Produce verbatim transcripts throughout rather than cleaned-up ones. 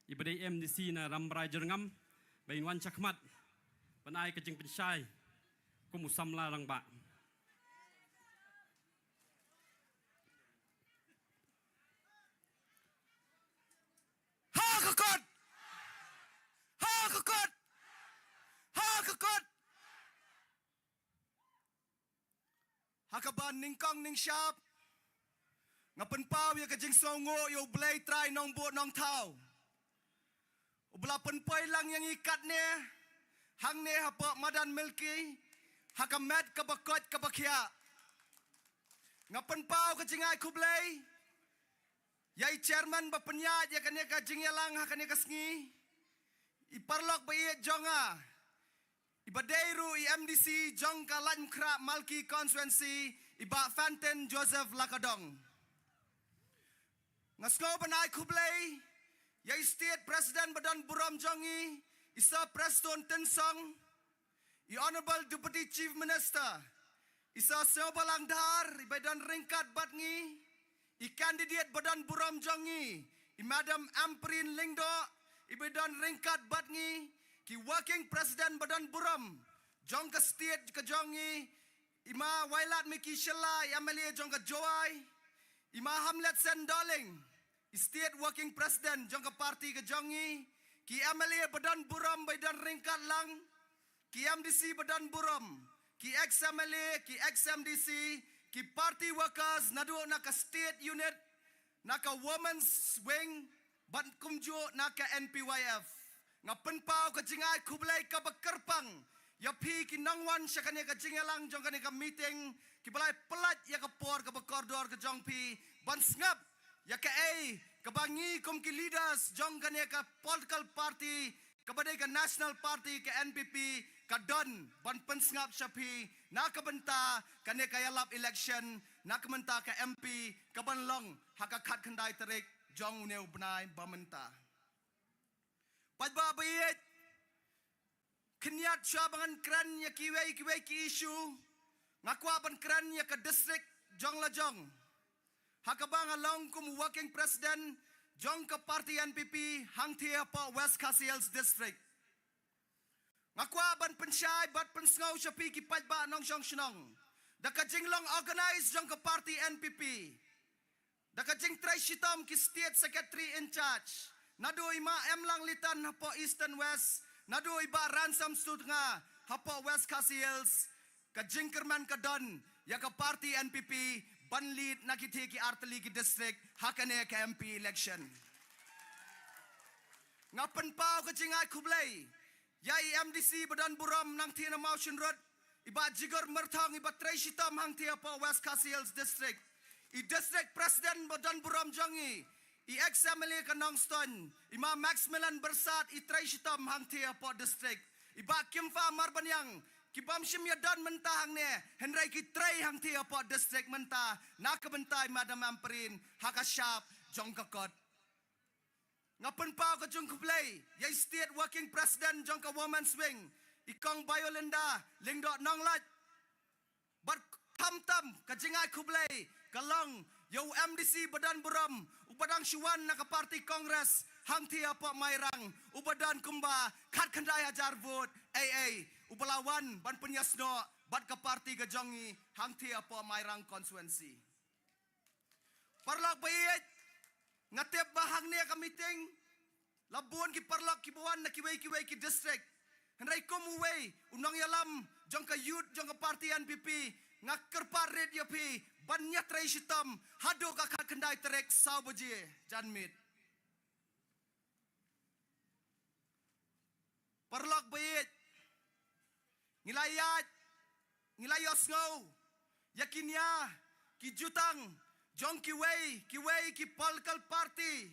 i ba dei M D C na Rambrai Jyrngam, ba in wan shakhmat ban ai ka jingpynshai kum u samla rangbah. Ha ka kot! Ha ka kot! Ha ka kot! Ha kaba nyngkong nyngshap, nga pynpaw ïa ka jingsngewnguh ïa U Blei Trai Nongbuh Nongthaw, uba la pynpoi lang ïa ngi katne hangne hapoh Madan Milki, ha ka met kaba koit kaba khiah. Nga pynpaw ka jingai khublei ïa i chairman ba pynïaid ïa kane ka jingïalang ha kane ka sngi, i paralok ba ïeit jong nga, i ba dei ruh i M D C jong ka Laitumkhrah Malki constituency, i Bah Fantin Joseph Lakadong. Nga sngew ban ai khublei ïa i State President ba don burom jong ngi, i Sir Prestone Tynsong, i Honorable Deputy Chief Minister, i Sir Sniawbhalang Dhar, i ba don ryngkat bad ngi, i candidate ba don burom jong ngi, i Madam Ampareen Lyngdoh, i ba don ryngkat bad ngi, ki Working President ba don burom jong ka state ka jong ngi, i Ma Wailadmiki Shylla, i M L A jong ka Jowai, i Ma Hamletsen Dohling, i State Working President jong ka party ka jong ngi, ki M L A ba don burom ba don ryngkat lang, ki M D C ba don burom, ki ex M L A, ki ex M D C, ki party workers naduh na ka state unit, na ka women's wing, bad kumjuh na ka N P Y F. Nga pynpaw ka jingai khublei kaba kyrpang ïa phi ki nongwan sha kane ka jingïalang jong kane ka meeting, kiba la pyllait ïa ka por kaba kordor ka jong phi ban sngap ïa kaei kaba ngi kum ki leaders jong kane ka political party, kaba dei ka National Party, ka N P P, ka don ban pynsngap sha phi na ka bynta kane ka ïalap election, na ka bynta ka M P kaban long ha ka khatkhyndai tarik jong une u bnai ba mynta. Paidbah ba ïeit, khyndiat shuwa ba ngan kren ïa kiwei kiwei ki issue, nga kwah ban kren ïa ka district jong la jong, ha kaba nga long kum u Working President jong ka party N P P hangthie hapoh West Khasi Hills District. Nga kwah ban pynshai bad pynsngew sha phi ki paidbah nongshong shnong, da ka jinglong organize jong ka party N P P, da ka jingtrei shitom ki State Secretary in charge, naduh i Ma Emlang Litan hapoh Eastern West, naduh i Bah Ransom Sutnga hapoh West Khasi Hills, ka jingkyrmen ka don ïa ka party N P P ban lead na ki thie ki artylli ki district ha kane ka M P election. Nga pynpaw ka jingai khublei ïa i M D C ba don burom nangthie na Mawshynrut, i Bah Jigor Myrthong, i ba trei shitom hangthie hapoh West Khasi Hills District, i District President ba don burom jong ngi, i ex M L A ka Nongstoiñ, i Ma Maximilan Byrsat, i trei shitom hangthie hapoh district, i Bah Kimfa Marbaniang, ki bym shym ïa don mynta hangne, hynrei ki trei hangthie hapoh district mynta na ka bynta i Madam Ampareen ha ka shap jong ka kot. Nga pynpaw ka jingkhublei ïa i State Working President jong ka Women's Wing, i Kong Biolinda Lyngdoh Nonglait. Bad khamtam ka jingai khublei ka long ïa u M D C ba don burom, u ba dang shu wan na ka party Congress hangthie hapoh Mairang, u ba don kumba khatkhyndai hajar vote, ei ei, u ba la wan ban pynïasnoh bad ka party ka jong ngi hangthie hapoh Mairang constituency. Paralok ba ïeit, nga tip ba hangne ka meeting la bun ki paralok kiba wan na kiwei kiwei ki district. Hynrei kum uwei u nongïalam jong ka youth jong ka party N P P, nga kyrpad rit ïa phi ban ïatrei shitom haduh ka khatkhyndai tarik saw baje janmiet. Paralok ba ïeit, ngi la ïaid, ngi la ïohsngew ïa ki nia ki jutang jong kiwei kiwei ki political party,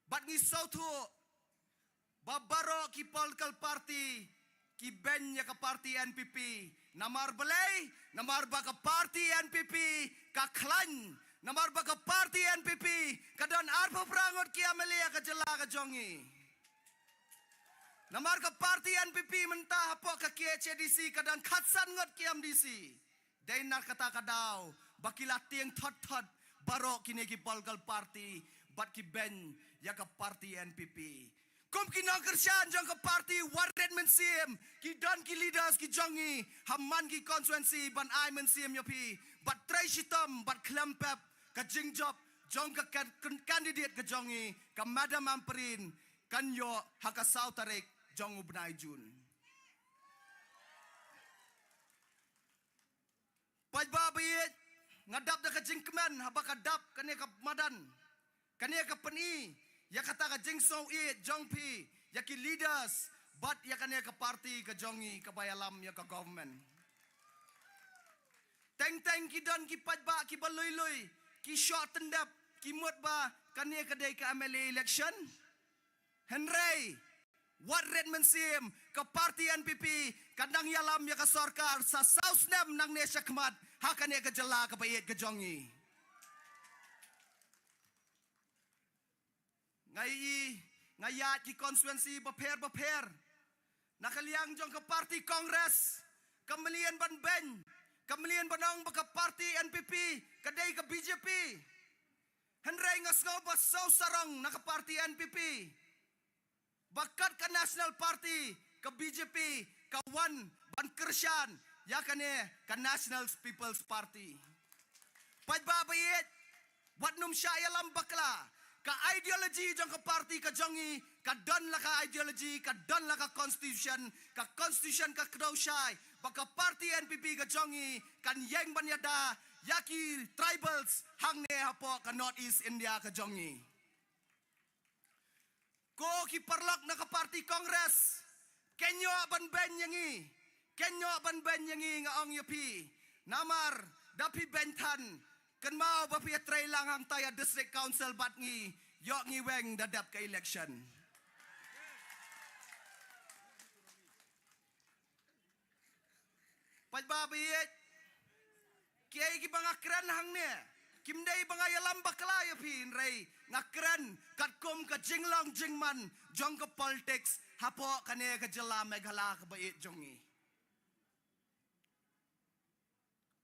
bad ngi sngewthuh ba baroh ki political party ki beiñ ïa ka party N P P. Namar balei? Namar ba ka party N P P ka khlaiñ. Namar ba ka party N P P ka don arphew phra ngut ki M L A ha ka jylla ka jong ngi. Namar ka party N P P mynta hapoh ka K H A D C ka don khatsan ngut ki M D C. Dei na kata ka daw ba ki la tieng thot thot baroh kine ki political party bad ki beiñ ïa ka party N P P. Kum ki nongkyrshan jong ka party, wat rit mynsiem, ki don ki leaders ki jong ngi ha man ki constituency ban ai mynsiem ïa phi, bad trei shitom bad khlem pep ka jingjop jong ka kan-, kan-, candidate ka jong ngi, ka Madam Ampareen, kan ïoh ha ka saw tarik jong u bnai Jun. Paidbah ba ïeit, nga dap da ka jingkmen haba ka dap kane ka madan, kane ka pyni ïa kata ka jingsngewsih jong phi ïa ki leaders bad ïa kane ka party ka jong ngi kaba ïalam ïa ka government. Teng teng ki don ki paidbah kiba lui lui, ki shoh tyndep, ki mut ba kane ka dei ka M L A election. Hynrei wat rit mynsiem, ka party N P P ka nang ïalam ïa ka sorkar sa saw snem nangne shakhmat ha kane ka jylla kaba ïeit ka jong ngi. Nga i, nga ïaid ki constituency bapher bapher. Na ka liang jong ka party Congress, ka mlien ban beiñ, ka mlien ban ong ba ka party N P P ka dei ka B J P. Hynrei nga sngew ba saw sarong na ka party N P P. Ba kat ka National Party, ka B J P ka wan ban kyrshan ïa kane ka National People's Party. Paidbah ba ïeit, wat nym shah ïalam bakla. Ka ideology jong ka party ka jong ngi ka don la ka ideology, ka don la ka constitution, ka constitution ka kdew shai ba ka party N P P ka jong ngi kan ïeng ban ïada ïa ki tribals hangne hapoh ka North East India ka jong ngi. Ko ki paralok na ka party Congress, kynnoh ban beiñ ïa ngi, kynnoh ban beiñ ïa ngi, nga ong ïa phi. Namar da phi beiñ than, kynmaw ba phi ïatrei lang hangta ïa District Council bad ngi, ïoh ngi weng da dep ka election. Paidbah ba ïeit, kiei kiba nga kren hangne, kim dei ba nga ïalam bakla ïa phi, hynrei nga kren katkum ka jinglong jingman jong ka politics hapoh kane ka jylla Meghalaya kaba ïeit jong ngi.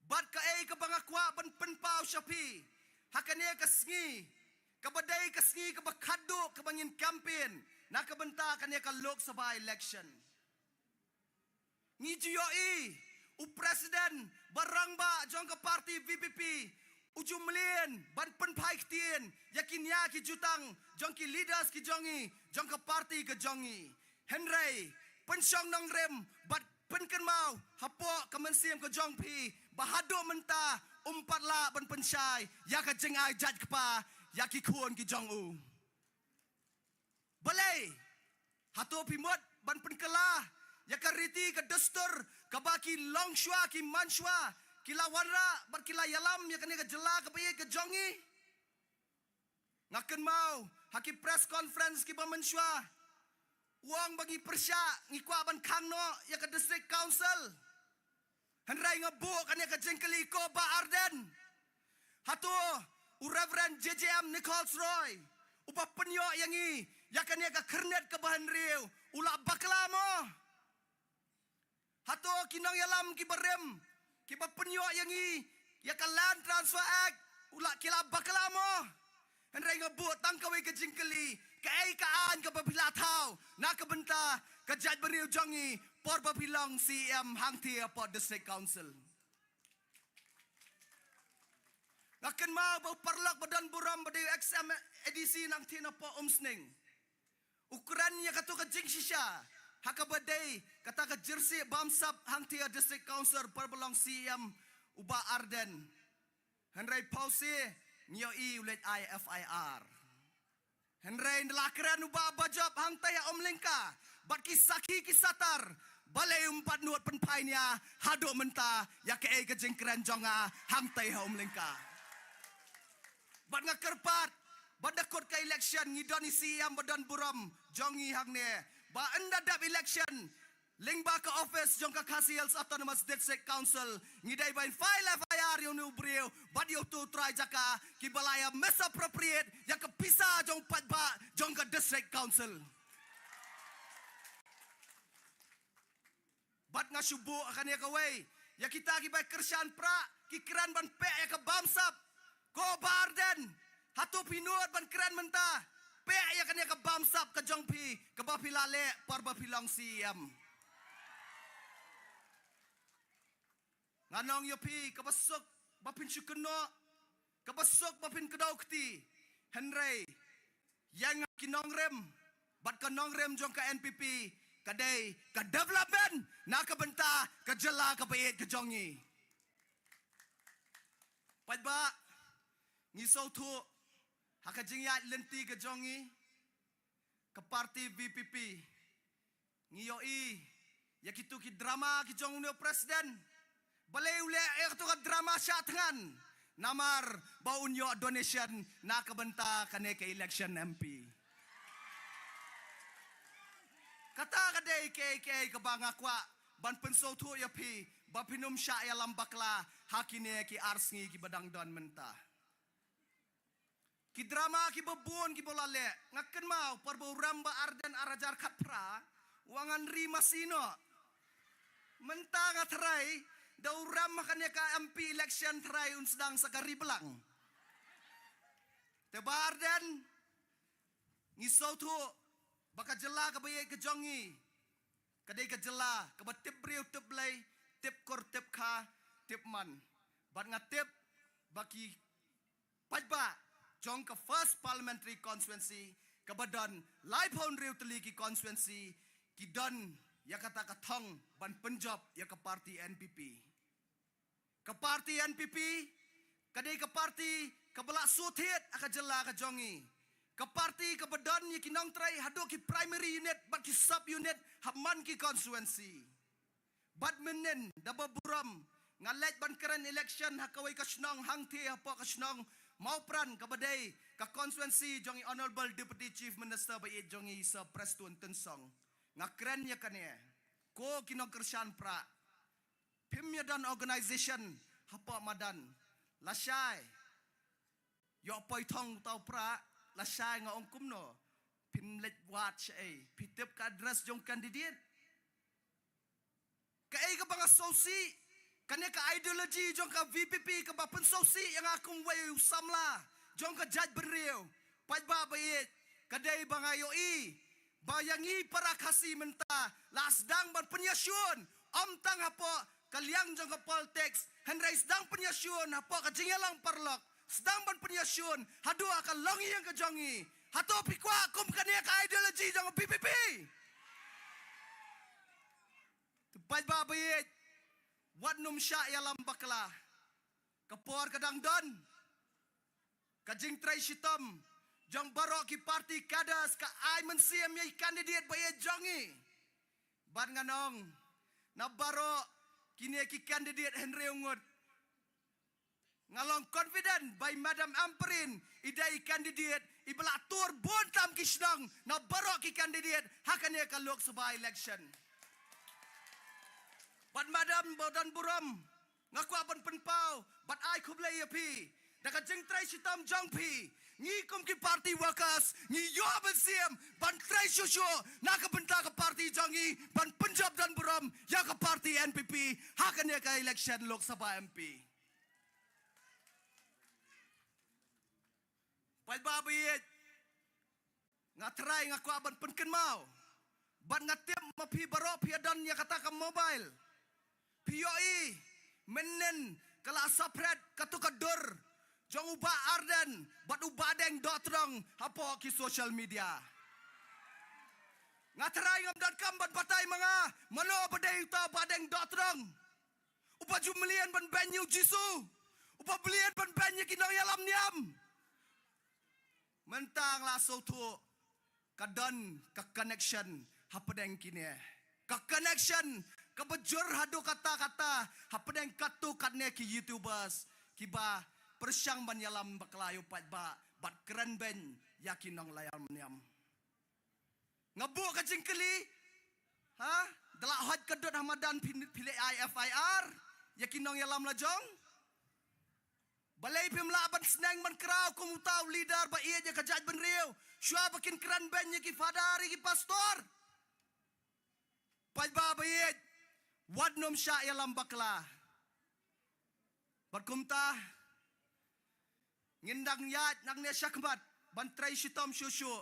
Bad kaei kaba nga kwah ban pynpaw sha phi ha kane ka sngi, kaba dei ka sngi kaba khatduh kaba ngin campaign na ka bynta kane ka Lok Sabha election. Ngi ju ïohi u president ba rangbah jong ka party V P P u ju mlien ban pynphai ktien ïa ki nia ki jutang jong ki leaders ki jong ngi, jong ka party ka jong ngi. Hynrei pynshong nongrim bad pynkynmaw hapoh ka mynsiem ka jong phi ba haduh mynta um pat lah ban pynshai ïa ka jingai jait kpa ïa ki khun ki jong u. Balei? Hato phi mut ban pynkylla ïa ka riti ka dustur kaba ki longshuwa ki manshuwa ki la wanrah bad ki la ïalam ïa kane ka jylla kaba ïeit ka jong ngi? Nga kynmaw ha ki press conference kiba mynshuwa u ong ba ngi pyrshah, ngi kwah ban khang noh ïa ka District Council. Hynrei nga buh kane ka jingkylli, ko Bah Ardent, hato u Reverend J J M Nichols Roy uba pynïoh ïa ngi ïa kane ka khyrnit kaba hynriew u la bakla mo? Hato ki nongïalam kiba rim kiba pynïoh ïa ngi ïa ka Land Transfer Act u la, ki la bakla mo? Hynrei nga buh tang kawei ka jingkylli, kaei ka aiñ kaba phi la thaw na ka bynta ka jaitbynriew jong ngi por ba phi long C E M hangthie hapoh District Council? Nga kynmaw ba u paralok ba don burom ba dei u ex M A D C nangthie napoh Umsning u kren ïa kato ka jingshisha ha kaba dei kata ka jersey bamsap hangthie District Council por ba long C E M u Bah Ardent. Hynrei phewse ngi ïohi u leit ai F I R. Hynrei nda la kren u Bah Bajop hangtai ha Umlyngka bad ki sakhi ki satar, balei um pat nud pynphai nia haduh mynta ïa kaei ka jingkren jong nga hangtai ha Umlyngka? Bad nga kyrpad ba da kut ka election ngi don i C E M ba don burom jong ngi hangne, ba ynda dep election lyngba ka office jong ka Khasi Hills Autonomous District Council ngi dei ban file F I R ïa une u briew bad ïa uto u trai jaka kiba la ïa misappropriate ïa ka pisa jong u paidbah jong ka District Council. Bad nga shu buh ha kane kawei ïa kita kiba kyrshan prah, ki kren ban peh ïa ka bamsap. Ko Bah Ardent, hato phi nud ban kren mynta? peh ïa kane ka bamsap ka jong phi, kaba phi la leh por ba phi long C E M. Ngan ong ïa phi, kaba suk ba phin shu kynnoh, kaba suk ba phin kdew kti. Hynrei ïa nga ki nongrim bad ka nongrim jong ka N P P, ka dei ka development na ka bynta ka jylla kaba ïeit ka jong ngi. Paidbah, ngi sngewthuh ha ka jingïaid lynti ka jong ngi, ka party V P P, ngi ïohi ïa kitu ki drama ki jong une u president. Balei u leh ïa katu ka drama shah thngan? Namar ba un ïoh donation na ka bynta kane ka election M P. Kata ka dei kaei kaei kaba nga kwah ban pynsngewthuh ïa phi, ba phin ym shah ïalam bakla ha kine ki ar sngi kiba dang don mynta. Ki drama kiba bun kiba la leh, nga kynmaw por ba u rem ba Ardent ar hajar khatphra, u ong ngan ri masi noh. Mynta nga tharai da u rem ha kane ka M P election, tharai un sdang sa ka ri blang. Te Bah Ardent, ngi sngewthuh ba ka jylla kaba ïeit ka jong ngi ka dei ka jylla kaba tip briew tip Blei, tip kur tip kha, tip man. Bad nga tip ba ki paidbah jong ka First Parliamentary Constituency, kaba don laiphew hynriew tylli ki constituency, ki don ïa kata ka thong ban pynjop ïa ka party N P P. Ka party N P P ka dei ka party kaba la shu thied ha ka jylla ka jong ngi. Ka party kaba don ïa ki nongtrei haduh ki primary unit bad ki sub unit ha man ki constituency. Bad mynnin da ba burom nga leit ban kren election ha kawei ka shnong hangthie hapoh ka shnong Mawpran, kaba dei ka constituency jong i Honourable Deputy Chief Minister ba ïeit jong ngi, Sir Prestone Tynsong. Nga kren ïa kane, ko ki nongkyrshan Prah, phim ïa don organisation hapoh madan. Lashai ïoh poi thong uta u Prah, lashai nga ong kumno, phin leit wad shaei, phi tip ka address jong candidate? Kaei kaba nga sngewsih, kane ka ideology jong ka V P P kaba pynsngewsih ïa nga kum uwei u samla jong ka jaitbynriew. Paidbah ba ïeit, ka dei ba nga ïohi ba ïa ngi para Khasi mynta la sdang ban pynïashun, ym tang hapoh ka liang jong ka politics, hynrei sdang pynïashun hapoh ka jingïalang paralok, sdang ban pynïashun haduh ha ka longïing ka jong ngi. Hato phi kwah kum kane ka ideology jong ka V P P? Te paidbah ba ïeit, wat nym shah ïalam bakla. Ka por ka dang don. Ka jingtrei shitom jong baroh ki party cadres ka ai mynsiem ïa i candidate ba ïeit jong ngi. Bad ngan ong, na baroh kine ki candidate hynriew ngut, nga long confident ba i Madam Ampareen i dei i candidate iba la tur bun tam ki shnong na baroh ki candidate ha kane ka Lok Sabha election. Bad Madam, ba don burom, nga kwah ban pynpaw bad ai khublei ïa phi da ka jingtrei shitom jong phi. Ngi kum ki party workers ngi ïoh mynsiem ban trei shuh shuh na ka bynta ka party jong ngi, ban pynjop don burom ïa ka party N P P ha kane ka election Lok Sabha M P. Paidbah ba ïeit, nga trai, nga kwah ban pynkynmaw bad nga tip ma phi baroh phi don ïa kata ka mobile. Phi ïohi mynnin ka la saphriang katu ka dur jong u Bah Ardent bad u Bah Deng Dohtdong hapoh ki social media. Nga trai, ngam donkam ban batai ma nga mano ba dei uta Bah Deng Dohtdong. Uba ju mlien ban beiñ ïa u Jisu, uba mlien ban beiñ ïa ki nongïalam niam. Mynta nga la sngewthuh ka don ka connection hapdeng kine. Ka connection kaba jur haduh katta katta hapdeng katto katne ki YouTubers kiba pyrshang ban ïalam bakla ïa u paidbah bad kren beiñ ïa ki nongïalam niam. Nga buh ka jingkylli, ha? Da la hoi ka dud ha madan phi, phi leh ai F I R ïa ki nongïalam lajong? Balei phim lah ban sneng ban kraw kum uta u leader ba ïeit ïa ka jaitbynriew shuwa ba kin kren beiñ ïa ki father ïa ki pastor? Paidbah ba ïeit, wat nym shah ïalam bakla. Bad kumta ngin dang ïaid nangne shakhmat ban trei shitom shuh shuh.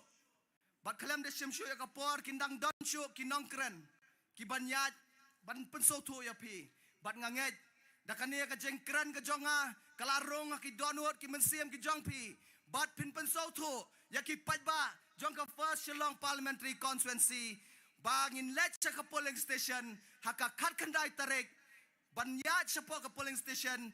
Bad khlem da shim shuh ïa ka por, kin dang don shuh ki nongkren kiban ïaid ban pynsngewthuh ïa phi. Bad nga ngeit da kane ka jingkren ka jong nga ka la rung ha ki dohnud ki mynsiem ki jong phi. Bad phin pynsngewthuh ïa ki paidbah jong ka First Shillong Parliamentary Constituency ba ngin leit sha ka polling station ha ka khatkhyndai tarik ban ïaid shapoh ka polling station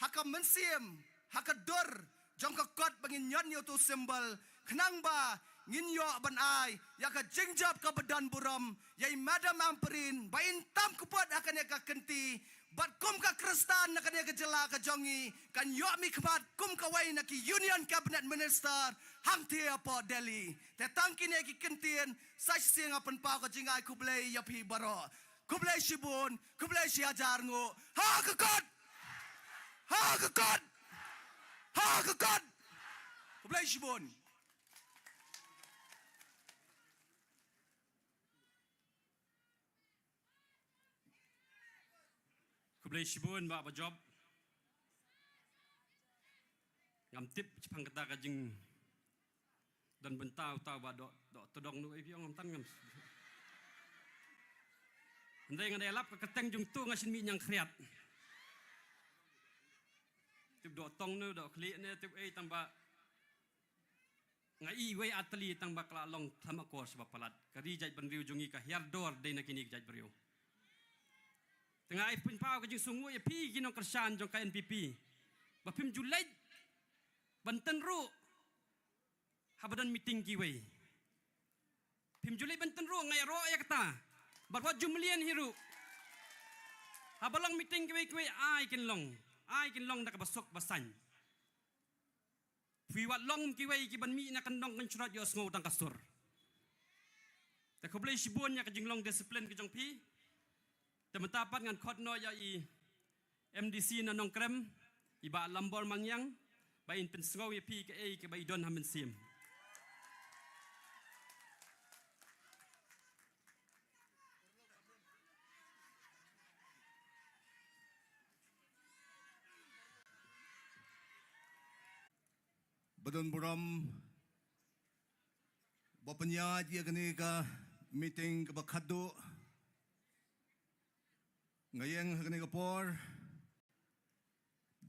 ha ka mynsiem, ha ka dur jong ka kot ba ngin ñion ïa uto u symbol, khnang ba ngin ïoh ban ai ïa ka jingjop kaba don burom ïa i Madam Ampareen ba in tam kput ha kane ka kynti. Bad kum ka Khristan na kane ka jylla ka jong ngi, kan ïoh mihkhmat kum kawei na ki Union Cabinet Minister hangtei hapoh Delhi. Te tang kine ki kyntien, sa shisien nga pynpaw ka jingai khublei ïa phi baroh. Khublei shibun, khublei shihajar nguh. Ha ka kot! Ha ka kot! Ha ka kot! Khublei shibun. Khublei shibun Bah Bajop. Ngam tip shaphang kata ka jing don bynta uta ba doh, doh tdong nu ei phi ong ngam tan ngam. Hynrei nga dei lap ka kyrteng jong tu nga shin mih ñiang khriat. Tip doh tong nu, doh khlieh ne, tip ei tang ba nga i wei atli tang ba ka la long thlama kor sha ba palat. Ka ri jaitbynriew jong ngi ka hiar dor dei na kine ki jaitbynriew. Te nga ai pynpaw ka jingsngewnguh ïa phi ki nongkyrshan jong ka N P P ba phim ju leit ban tynruh haba don meeting kiwei. Phim ju leit ban tynruh, nga ïaroh ïa kata. Bad wat ju mlien hi ruh. Haba long meeting kiwei kiwei ai kin long. Ai kin long da kaba suk ba saiñ. Phi wat long kiwei kiban mih na kyndong kynshrut ïohsngew tang ka sur. Te khublei shibun ïa ka jinglong discipline ka jong phi. Te mynta pat ngan khot noh ïa i M D C na Nongkrem, i Bah Lambor Mangiang, ba in pynsngew ïa phi kaei kaba i don ha mynsiem. Ba don burom ba pynïaid ïa kane ka meeting kaba khatduh. Nga ïeng ha kane ka por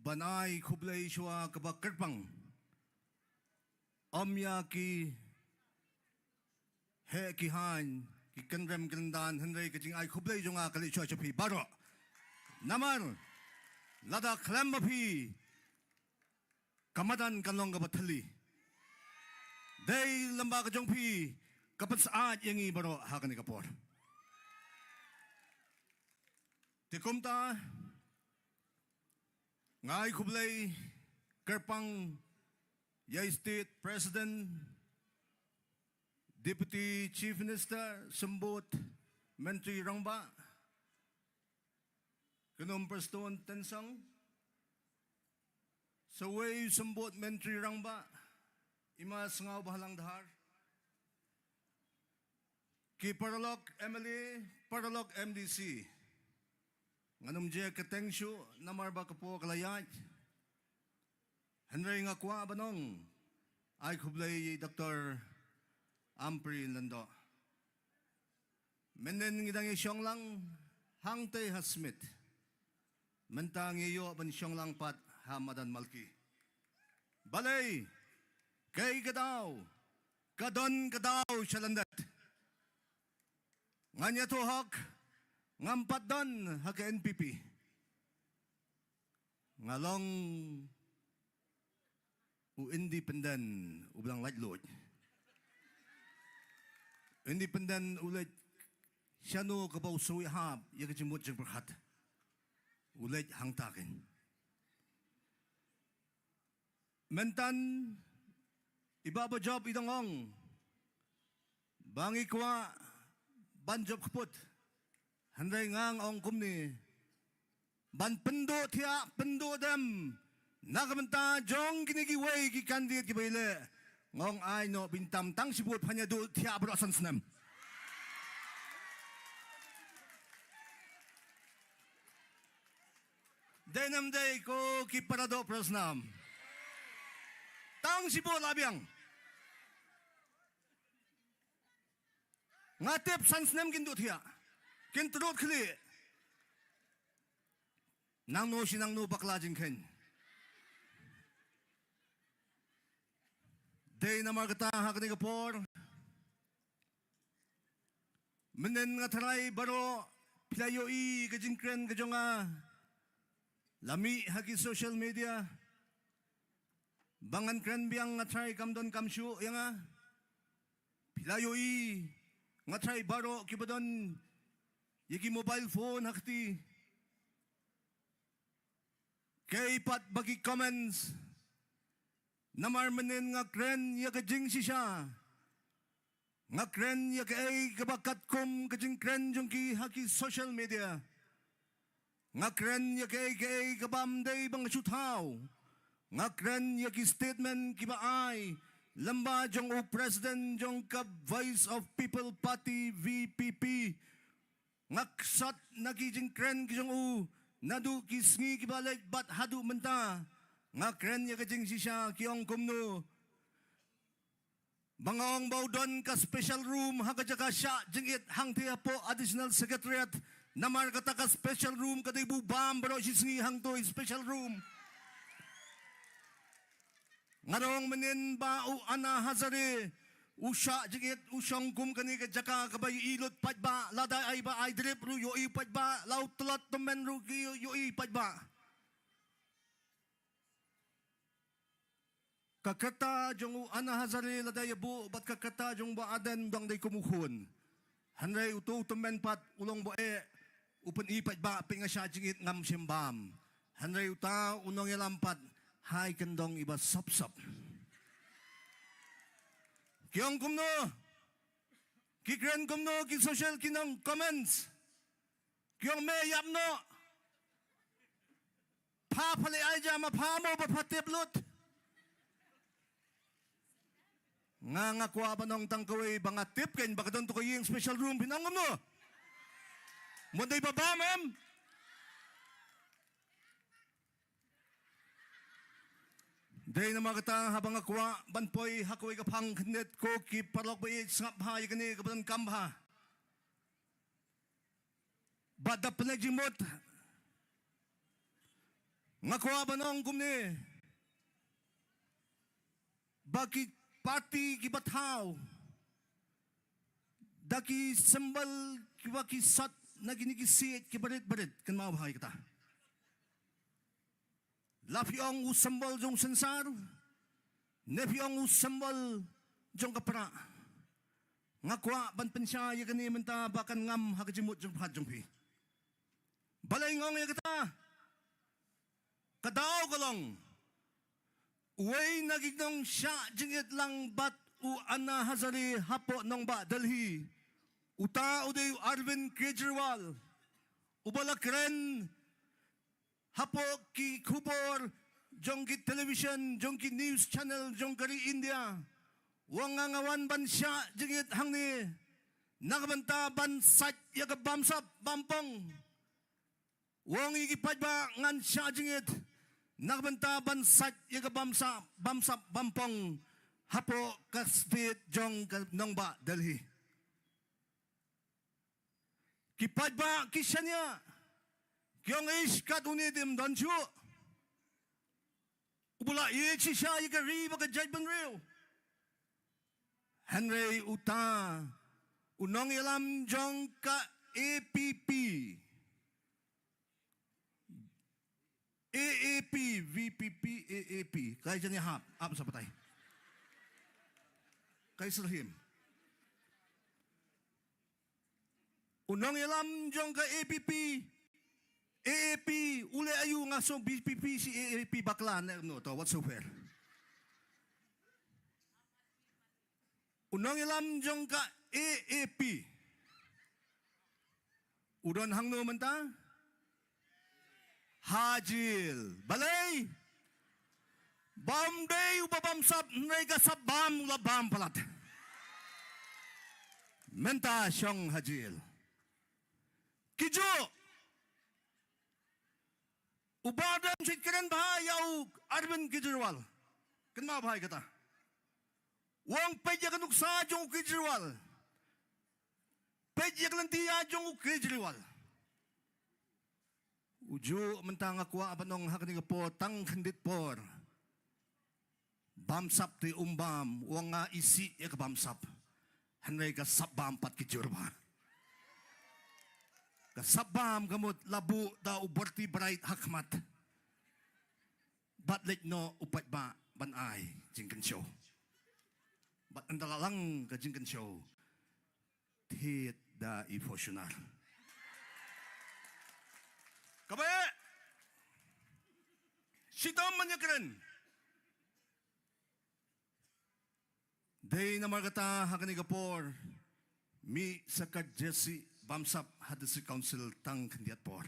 ban ai khublei shuwa kaba kyrpang. Ym ïa ki heh ki haiñ, ki kynrem kyndan, hynrei ka jingai khublei jong nga ka leit shuwa sha phi baroh. Namar lada khlem ma phi ka madan kan long kaba thylli. Dei lyngba ka jong phi ka pynsyaid ïa ngi baroh ha kane ka por. Te kumta nga ai khublei kyrpang ïa i State President, Deputy Chief Minister, Symbud Myntri Rangbah, Kynhun Prestone Tynsong, sa uwei u Symbud Myntri Rangbah, i Ma Sngewbhalang Dhar, ki paralok M L A, paralok M D C. Ngan ym jia kyrteng shuh namar ba ka por ka la ïaid. Hynrei nga kwah ban ong ai khublei ïa i Doctor Ampareen Lyngdoh. Mynnin ngi dang ïashong lang hangtei ha Smit. Mynta ngi ïoh ban shong lang pat ha madan Malki. Balei? Kaei ka daw? Ka don ka daw sha lyndet. Ngan ïathuh hok, ngam pat don ha ka N P P. Nga long u independent uba dang laitluid. Independent u leit shano kaba u sngew hap ïa ka jingmut jingpyrkhat. U leit hangta kein. Mynta i Bah Bajop i dang ong ba ngi kwah ban jop kput. Hynrei nga ong kumne, ban pynduh thiah pynduh dem na ka bynta jong kine kiwei ki candidate kiba ïaleh. Nga ong ai noh bynta tang shibun phan ïa duh thiah baroh san snem. Dei ne ym dei ko ki para doh para snam? Tang shibun la biang. Nga tip san snem kin duh thiah. Kin trud khlieh. Nangno shi nangno bakla jingkheiñ. Dei namar kata ha kane ka por, mynnin nga tharai baroh phi la ïohi ka jingkren ka jong nga, la mih ha ki social media. Ba ngan kren biang nga tharai kam don kam shuh ïa nga. Phi la ïohi, nga tharai baroh kiba don ïa ki mobile phone ha kti, kaei pat ba ki comments. Namar mynnin nga kren ïa ka jingshisha. Nga kren ïa kaei kaba katkum ka jingkren jong ki ha ki social media. Nga kren ïa kaei kaei kaba ym dei ba nga shu thaw. Nga kren ïa ki statement kiba ai lyngba jong u president jong ka Voice of People Party, V P P. Nga ksat na ki jingkren ki jong u naduh ki sngi kiba leit bad haduh mynta. Nga kren ïa ka jingshisha, ki ong kumno ba nga ong ba u don ka special room ha ka jaka shah jingit hangthie hapoh Additional Secretariat. Namar kata ka special room ka dei ba u bam baroh shi sngi hangto i special room. Nga ong mynnin ba u Anna Hazare u shah jingit, u shong kum kane ka jaka kaba ïohi lut paidbah, lada ai ba ai drip ruh ïohi paidbah, la u tlot tymmen ruh ki ïohi paidbah. Ka kyrta jong u Anna Hazare lada ïa buh bad ka kyrta jong u Bah Ardent dang dei kum u khun. Hynrei uto u tymmen pat u long ba eh, u pyni paidbah, peit nga shah jingit ngam shym bam. Hynrei uta u nongïalam pat, ha i kyndong iba sop sop. Ki ong kumno? Ki kren kumno ki social, ki nong comments? Ki ong me ïap noh. Pha pha leh ai ja ma pha mo ba pha tip lut. Nga nga kwah ban ong tang kawei ba nga tip kein ba ka don to ka ïing special room, phin ong kumno? Mo dei ba bam em? Dei namar kata haba nga kwah ban poi ha kawei ka phang khyndiat, ko ki paralok ba ïeit, sngap bha ïa kane kaba donkam bha. Bad da pynleit jingmut, nga kwah ban ong kumne, ba ki party kiba thaw da ki symbol kiba ki sot na kine ki siej kiba rit ba rit, kynmaw bha ïa kata. La phi ong u symbol jong u synsar, ne phi ong u symbol jong ka prah. Nga kwah ban pynshai ïa kane mynta ba kan ngam ha ka jingmut jingpyrkhat jong phi. Balei nga ong ïa kata? Ka daw ka long, uwei na ki nongshah jingit lang bad u Anna Hazare hapoh nongbah Delhi, uta u dei u Arvind Kejriwal, uba la kren hapoh ki khubor jong ki television, jong ki news channel jong ka ri India. U ong nga nga wan ban shah jingit hangne na ka bynta ban sait ïa ka bamsap bampong. U ong ïa ki paidbah, ngan shah jingit na ka bynta ban sait ïa ka bamsap bamsap bampong hapoh ka state jong ka nongbah Delhi. Ki paidbah ki shaniah, ki ong ish, katne ym don shuh uba la ïeit shisha ïa ka ri bad ka jaitbynriew. Hynrei uta u nongïalam jong ka A P P, A A P, V P P, A A P. Kaei jani hap, hap sa batai. Kaei syrhim. U nongïalam jong ka A P P, A A P, u leh aïu, nga sngew B P P shi A A P bakla ne no to whatsoever. U nongïalam jong ka A A P u don hangno mynta? Ha jil. Balei? Bam dei uba bamsap, hynrei ka sap bam u la bam palat. Mynta shong ha jil. Kijuh. U Bah Ardent u shait kren bha ïa u Arvind Kejriwal. Kynmaw bha ïa kata. U ong peit ïa ka nuksa jong u Kejriwal. peit ïa ka lynti ïa jong u Kejriwal. U juh mynta nga kwah ban ong ha kane ka por tang khyndiat por. Bamsap te um bam, u ong nga isih ïa ka bamsap. Hynrei ka sap bam pat ki jur ba. Ka sap bam ka mut la buh da u Bertie Bright ha khmat. Bad leit noh u paidbah ban ai jingkynshew. Bad ynda la lang ka jingkynshew, thied da i Fortuner. Kaba eh, shitom ban ïakren. Dei namar kata ha kane ka por, mih sa ka jersey bamsap ha District Council tang khyndiat por.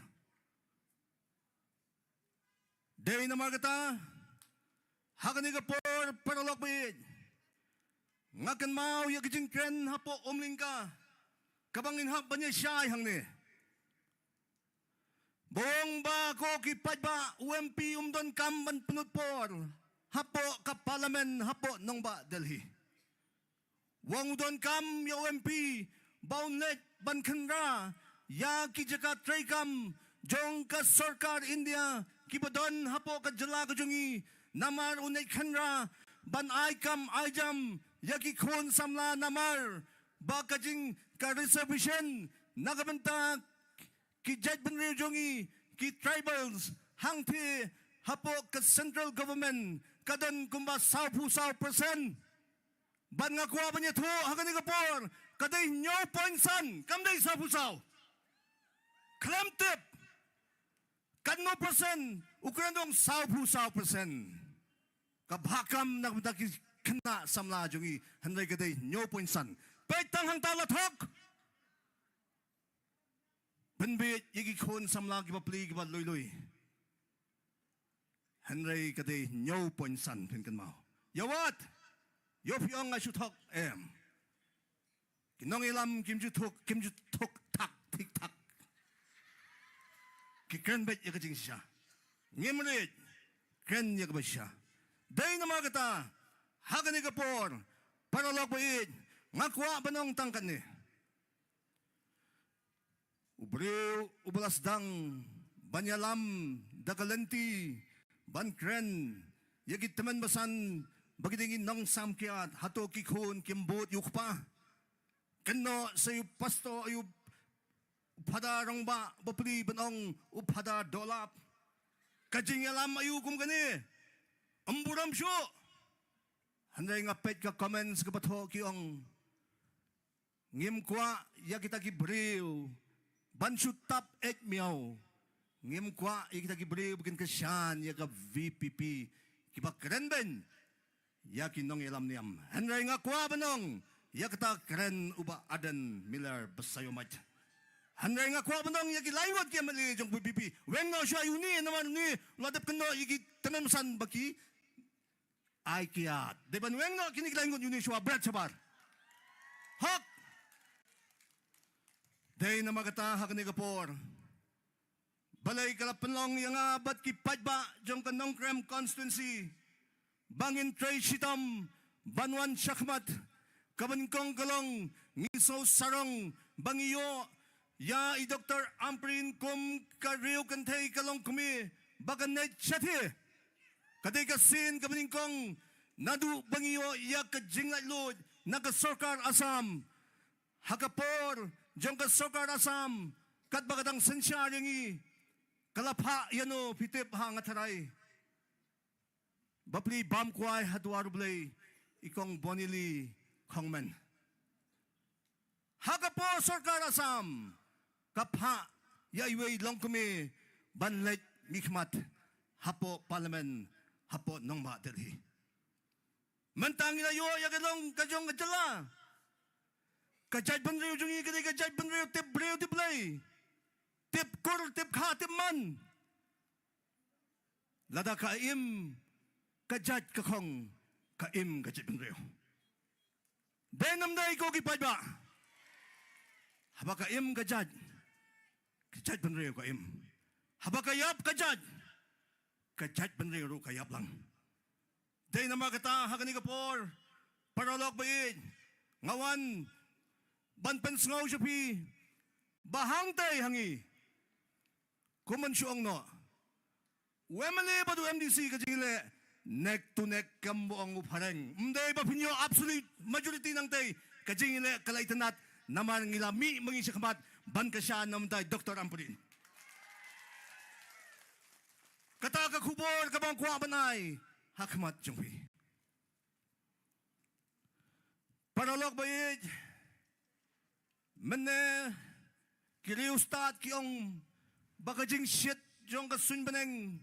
Dei namar kata, ha kane ka por paralok baieit, nga kynmaw ïa ka jingkren hapoh Umlyngka, kaba ngin hap ban ïa shai hangne. Ba ong ba ko ki paidbah, u M P um donkam ban pynlut por hapoh ka Parliament hapoh nongbah Delhi. Wa u donkam ïa u M P ba un leit ban khynra ïa ki jaka treikam jong ka sorkar India kiba don hapoh ka jylla ka jong ngi, namar un leit khynra ban ai kam ai jam ïa ki khun samla, namar ba ka jing ka reservation na ka bynta ki jaitbynriew jong ngi, ki tribals, hangtei hapoh ka central government ka don kumba sawphew saw percent. Bad nga kwah ban ïathuh ha kane ka por, ka dei hynñiew point san, kam dei sawphew saw. Khlem tip katno percent, u kren dong sawphew saw percent. Ka bha kam na ka bynta ki khynnah samla jong ngi, hynrei ka dei hynñiew point san. Peit tang hangta la thok. Pynbeit ïa ki khun samla kiba pli kiba lui lui. Hynrei ka dei hynñiew point san, phin kynmaw. Ïa wat? Ïoh phi ong nga shu thok, em. Ki nongïalam kim ju thok, kim ju thok thak, thik thak. Ki kren beit ïa ka jingshisha. Ngim rit, kren ïa kaba shisha. Dei namar kata, ha kane ka por, paralok baieit, nga kwah ban ong tang katne. U briew uba la sdang ban ïalam da ka lynti ban kren ïa ki tymmen basan ba ki dei ngi nongsam kiad, hato ki khun kim bud ïa u kpa? Kynnoh sa ïa u pastor, ïa u phadar rangbah bapli ban ong u phadar dohlap. Ka jingïalam aïu kum kane? Ym burom shuh. Hynrei nga peit ka comments kaba thoh ki ong, ngim kwah ïa kita ki briew ban shu tap eit miaw. Ngim kwah ïa kita ki briew ba kin kyrshan ïa ka V P P kiba kren beiñ ïa ki nongïalam niam. Hynrei nga kwah ban ong ïa kata kren u Bah Ardent Miller Basaiawmoit. Hynrei nga kwah ban ong ïa ki laingut ki M L A jong V P P, weng noh shuwa ïa uni, namar uni u la dep kynnoh ïa ki tymmen basan ba ki ai kiad. Dei ban weng noh kine ki laingut ïa uni shuwa, bret shabar. Hok. Dei namar kata ha kane ka por, balei ka la pynlong ïa nga bad ki paidbah jong ka Nongkrem constituency ba ngin trei shitom ban wan shakhmat? Kaba nyngkong ka long, ngi sngewsarong ba ngi ïoh ïa i Doctor Ampareen kum ka riew kynthei ka longkmie ba kan leit shathie. Ka dei ka sien kaba nyngkong naduh ba ngi ïoh ïa ka jinglaitluid na ka sorkar Assam. Ha ka por jong ka sorkar Assam, katba ka dang synshar ïa ngi, ka la phah ïano phi tip ha Ngatharai? Bapli bam kwai ha dwar U Blei, i Kong Bonili Khongmen. Ha ka por sorkar Assam ka phah ïa iwei i longkmie ban leit mihkhmat hapoh Parliament hapoh nongbah Delhi. Mynta ngi la ïoh ïa ka long ka jong ka jylla. Ka jaitbynriew jong ngi ka dei ka jaitbynriew tip briew tip Blei, tip kur tip kha tip man. Lada ka im ka jait ka khong, ka im ka jaitbynriew. Dei nam dei ko ki paidbah? Haba ka im ka jait, ka jaitbynriew ka im. Haba ka ïap ka jait, ka jaitbynriew ruh ka ïap lang. Dei namar kata ha kane ka por, paralok baieit, nga wan ban pynsngew sha phi ba hangtei ha ngi, kum ban shu ong noh, u M L A bad u M D C ka jingïaleh neck to neck, kum ba ong u phareng. Ym dei ba phin ïoh absolute majority nangtei, ka jingïaleh ka la itynnad, namar ngi la mih ma ngi shakhmat ban kyrshan na u mynta u Doctor Ampareen. Kata ka khubor kaba nga kwah ban ai ha khmat jong phi. Paralok ba ïeit, mynne ki riewstad ki ong ba ka jingshit jong ka suiñ bneng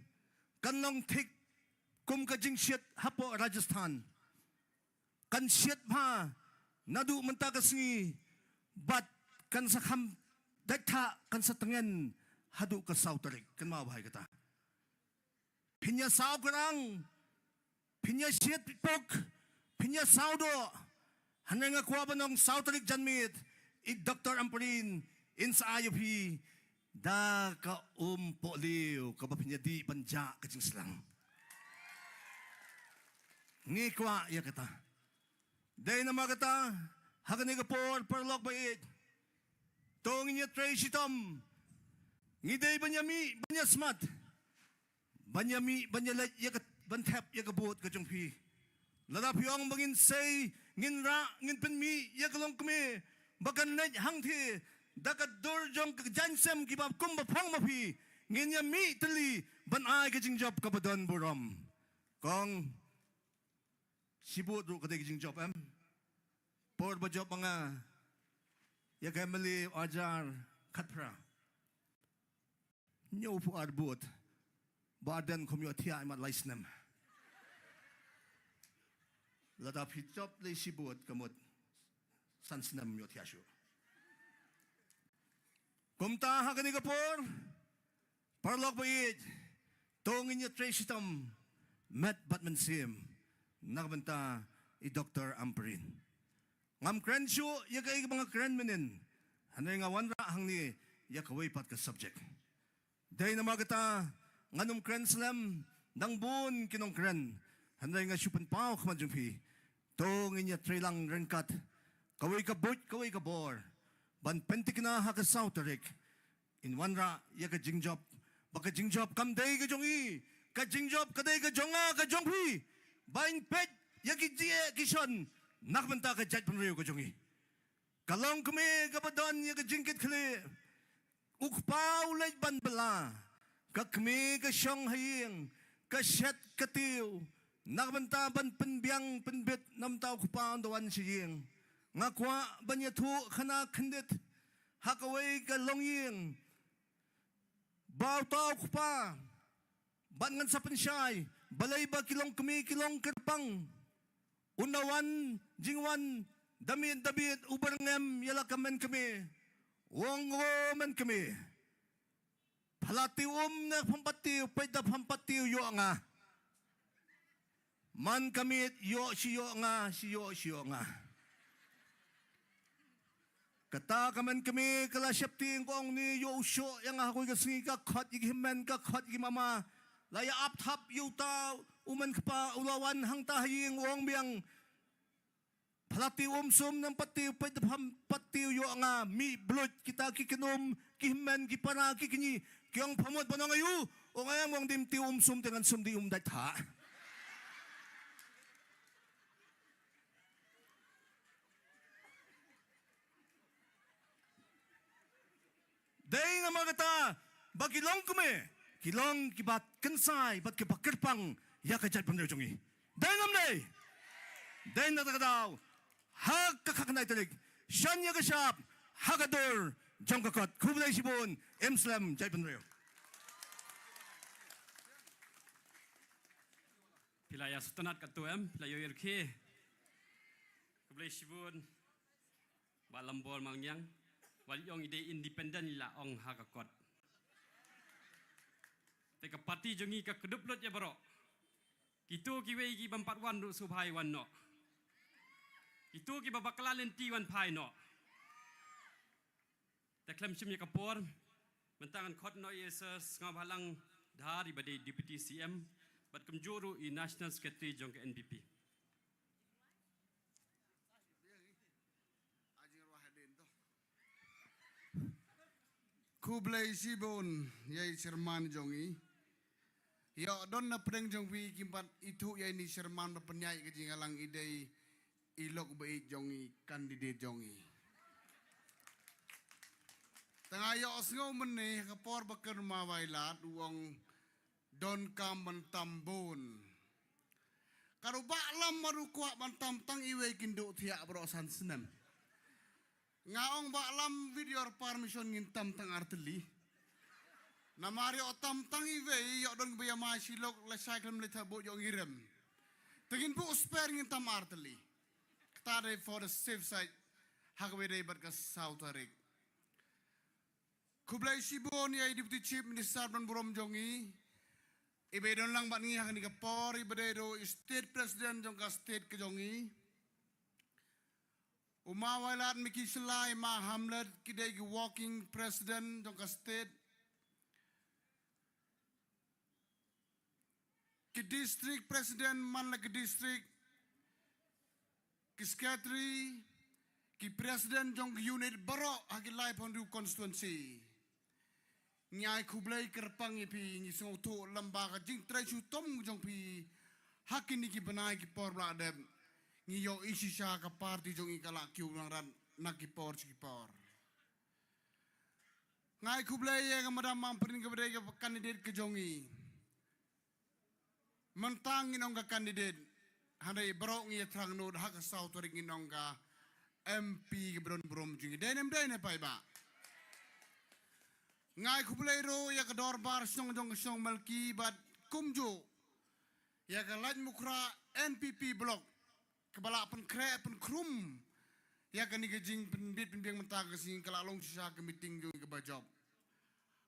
kan long thik kum ka jingshit hapoh Rajasthan. Kan shit bha naduh mynta ka sngi bad kan sa kham dait thah, kan sa tngen haduh ka saw tarik. Kynmaw bha ïa kata. Phin ïa saw krang, phin ïa shit pok, phin ïa saw doh. Hynrei nga kwah ban ong, saw tarik janmiet, i Doctor Ampareen in sa ai ïa phi da ka um pohliew kaba phin ïa dih ban jah ka jingshlang. Ngi kwah ïa kata. Dei namar kata, ha kane ka por, paralok ba ïeit, to ngin ïa trei shitom. Ngi dei ban ïa mih, ban ïa smat, ban ïa mih, ban ïa leit ïa ka, ban thep ïa ka vote ka jong phi. Lada phi ong ba ngin sei, ngin rah, ngin pynmih ïa ka longkmie ba kan leit hangthie da ka dur jong ka jaiñsem kiba kum ba phong ma phi, ngin ïa mih tylli ban ai ka jingjop kaba don burom. Kong, shi vote ruh ka dei ka jingjop, em? Por ba jop ma nga ïa ka M L A arhajar khatphra, hynñiewphew ar vote, ba ardent kham ïohthiah, imat lai snem. Lada phi jop lei shi vote, ka mut san snem ïohthiah shuh. Kumta ha kane ka por, paralok ba ïeit, to ngin ïa trei shitom met bad mynsiem na ka bynta i Doctor Ampareen. Ngam kren shuh ïa kaei kaba nga kren mynnin, hynrei nga wanrah hangne ïa kawei pat ka subject. Dei namar kata ngan ym kren slem, dang bun ki nongkren, hynrei nga shu pynpaw khmat jong phi, to ngin ïa trei lang ryngkat, kawei ka buit kawei ka bor, ban pynthikna ha ka saw tarik. In wanrah ïa ka jingjop, ba ka jingjop kam dei ka jong i, ka jingjop ka dei ka jong nga, ka jong phi, ba in peit ïa ki jingeh ki shon na ka bynta ka jaitbynriew ka jong i. Ka longkmie kaba don ïa ka jingkitkhlieh, u kpa u leit ban bylla, ka kmie ka shong ha ïing, ka shet ka tiew na ka bynta ban pynbiang pynbit, na ka bynta u kpa un da wan sha ïing. Nga kwah ban ïathuh khana khyndiat ha kawei ka longïing, ba uta u kpa, bad ngan sa pynshai, balei ba ki longkmie ki long kyrpang. Un da wan jingwan da miet da miet, u byrngem ïa la ka mynkmie, u ong, o mynkmie, pha la tiew um ne pham pat tiew, peit da pham pat tiew, ïoh nga. Man ka miet, ïoh shi ïoh nga, shi ïoh shi ïoh nga. Kata ka mynkmie ka la sheptieng, ka ong, ni ïoh u shoh ïa nga ha kawei ka sngi, ka khot ïa ki hynmen, ka khot ïa ki mama. La ïa ap thap ïa uta u mynkpa, u la wan hangta ha ïing, u ong biang, pha la tiew um sum ne pham pat tiew, peit da pham pat tiew, ïoh nga. Mih bluit kita ki kynum, ki hynmen, ki para, ki kñi, ki ong, pha mut ban ong aïu? U ong, em, u ong, dim tiew um sum te ngan sum dih um dait thah. Dei namar kata ba ki longkmie ki long kiba kynsai bad kiba kyrpang ïa ka jaitbynriew jong ngi. Dei ngam dei? Dei na kata ka daw ha ka khatkhyndai tarik, shon ïa ka shap ha ka dur jong ka kot. Khublei shibun, im slem jaitbynriew. Phi la ïa sngewtynnat katto, em, phi la ïohi ruh khie. Khublei shibun Bah Lambor Malngiang. Wat ïoh ngi dei independent, la ong ha ka kot. Te ka party jong ngi ka kdup lut ïa baroh. Kito kiwei ki bym pat wan ruh sngewbha wan noh. Kito kiba bakla lynti wan phai noh. Te khlem shim ïa ka por, mynta ngan khot noh ïa i Sir Sngewbhalang Dhar, iba dei Deputy C M, bad kumjuh ruh i National Secretary jong ka N P P. Khublei shibun ïa i chairman jong i. Ïoh don na pdeng jong phi kim pat ithuh ïa ini i chairman ba pynïaid ka jingïalang, i dei i lok ba ïeit jong i, candidate jong i. Tang ïoh sngew mynne ka por ba kren ma Wailadmiki u ong don kam ban tam bun. Ka ruh Bah Lam ma ruh kwah ban tam tang iwei kin duh thiah baroh san snem. Nga ong Bah Lam, with your permission ngin tam tang artylli. Namar ïoh tam tang iwei ïoh don ba ïa ma shilok la shai khlem le tha buh ïoh ngirem. Te ngin buh spare ngin tam artylli. Kata dei for the safe side. Ha kawei dei bad ka saw tarik. Khublei shibun ïa i Deputy Chief Minister ba don burom jong i. I ba i don lang bad ngi ha kane ka por, i ba dei ruh i State President jong ka state ka jong i. U ma Wailadmiki Shylla, ma Hamlet, ki dei ki working president jong ka state. Ki district president man la ki district, ki secretary, ki president jong ki unit baroh ha ki laiphew constituency. Ngi ai khublei kyrpang ïa phi, ngi sngewthuh lem ba ka jingtrei shitom jong phi ha kine ki bnai ki por ba la dep. Ngi ïohi shisha ka party jong i ka la kiew nang rat na ki por sha ki por. Nga ai khublei ïa ka Madam Ampareen ka ba dei ka candidate ka jong i. Mynta ngin ong ka candidate, hynrei baroh ngi ïa thrang nud ha ka saw tarik ngin ong ka M P ka ba don burom jong i. Dei ne em dei ne paidbah? Nga ai khublei ruh ïa ka dorbar shnong jong ka shnong Malki bad kumjuh ïa ka Laitumkhrah N P P block, ka ba la pynkhreh pynkhrum ïa kane ka jingpynbit pynbiang mynta ka sngi, ka la long shisha ka meeting jong i ka ba jop.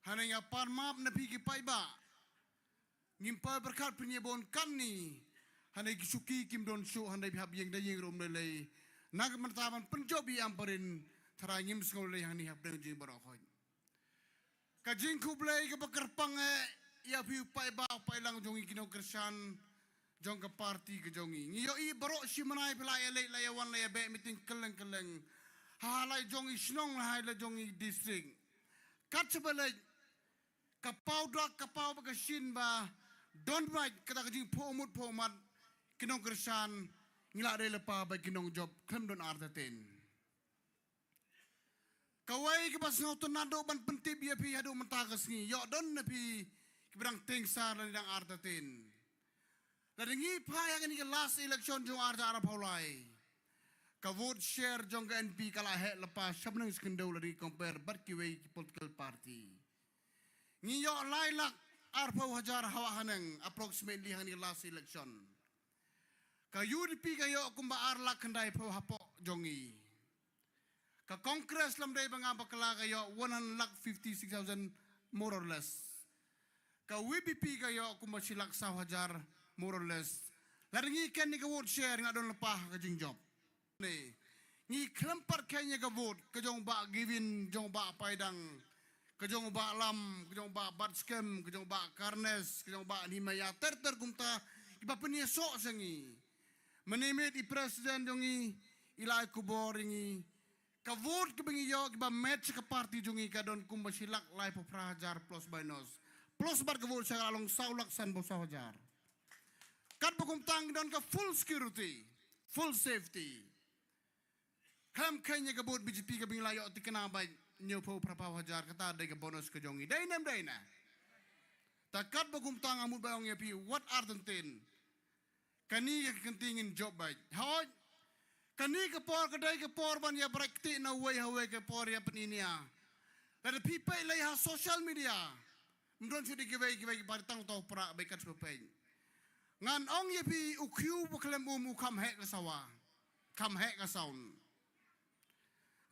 Hynrei nga pan map na phi ki paidbah. Ngim poi pyrkhat pynïabon katne. Hynrei ki shuki kim don shuh, hynrei phi hap ïeng da ïeng ruh ym lei lei. Na ka mynta ban pynjop ïa i Ampareen, tharai ngim sngew lei hangne hapdeng jong i baroh khoit. Ka jingkhublei ka ba kyrpang eh ïa phi u paidbah u paidlang jong i, ki nongkyrshan jong ka party ka jong i. Ngi ïohi baroh shi bnai phi la ïa leit la ïa wan la ïa beh meeting kylleng kylleng. Ha lai jong i shnong, ha lai jong i district. Kat shaba leit ka paw dak, ka paw ba ka shin ba don bad kata ka jingphuh mut phuh mat, ki nongkyrshan ngi la dei lypa bad ki nongjop khlem don artatien. Kawei ka ba sngewtynnat duh ban pyntip ïa phi haduh mynta ka sngi, ïoh don na phi ki ba dang tieng sar lane dang artatien. Lada ngi phai ha kane ka last election jong ar hajar arphew lai, ka vote share jong ka N P ka la heh lypa sha bneng sha khyndew lada ngi compare bad kiwei ki political party. Ngi ïoh lai lak arphew hajar hawa haneng approximately ha kane ka last election. Ka U D P ka ïoh kumba ar lak khyndaiphew hapoh jong ngi. Ka Congress lymdei ba nga bakla ka ïoh one lakh fifty six thousand more or less. Ka V P P ka ïoh kumba shi lak saw hajar more or less. Lada ngi ken ïa ka vote share nga don lypa ha ka jingjop. Ne ngi khlem pat kheiñ ïa ka vote ka jong Bah Gavin, jong Bah Paidang, ka jong Bah Lam, ka jong Bah Batskhem, ka jong Bah Carnes, ka jong Bah Nimaya ter ter kumta ki ba pynïasoh sha ngi. Mynne miet i president jong ngi i la ai khubor ïa ngi. Ka vote ka ba ngi ïoh ki ba match ka party jong ngi ka don kumba shi lak laiphew phra hajar plus minus. Plus bad ka vote share ka la long saw lak sanphew saw hajar. Katba kumta ngi don ka full security, full safety. Khlem kheiñ ïa ka vote B J P ka ba ngi la ïoh tikna ba hynñiewphew phraphew hajar, kata dei ka bonus ka jong ngi. Dei ne em dei ne? Ta katba kumta nga mut ba ong ïa phi wat artatien. Kane ka kynti ngin jop bad. Hooid. Kane ka por ka dei ka por ban ïa bret kti na uwei ha uwei, ka por ïa pyninia. Lada phi peit lei ha social media, ym don shuh de kiwei kiwei ki ba tang to pra bad kat shuh peit. Ngan ong ïa phi, u khiew ba khlem um u kham heh ka sawa, kham heh ka sound.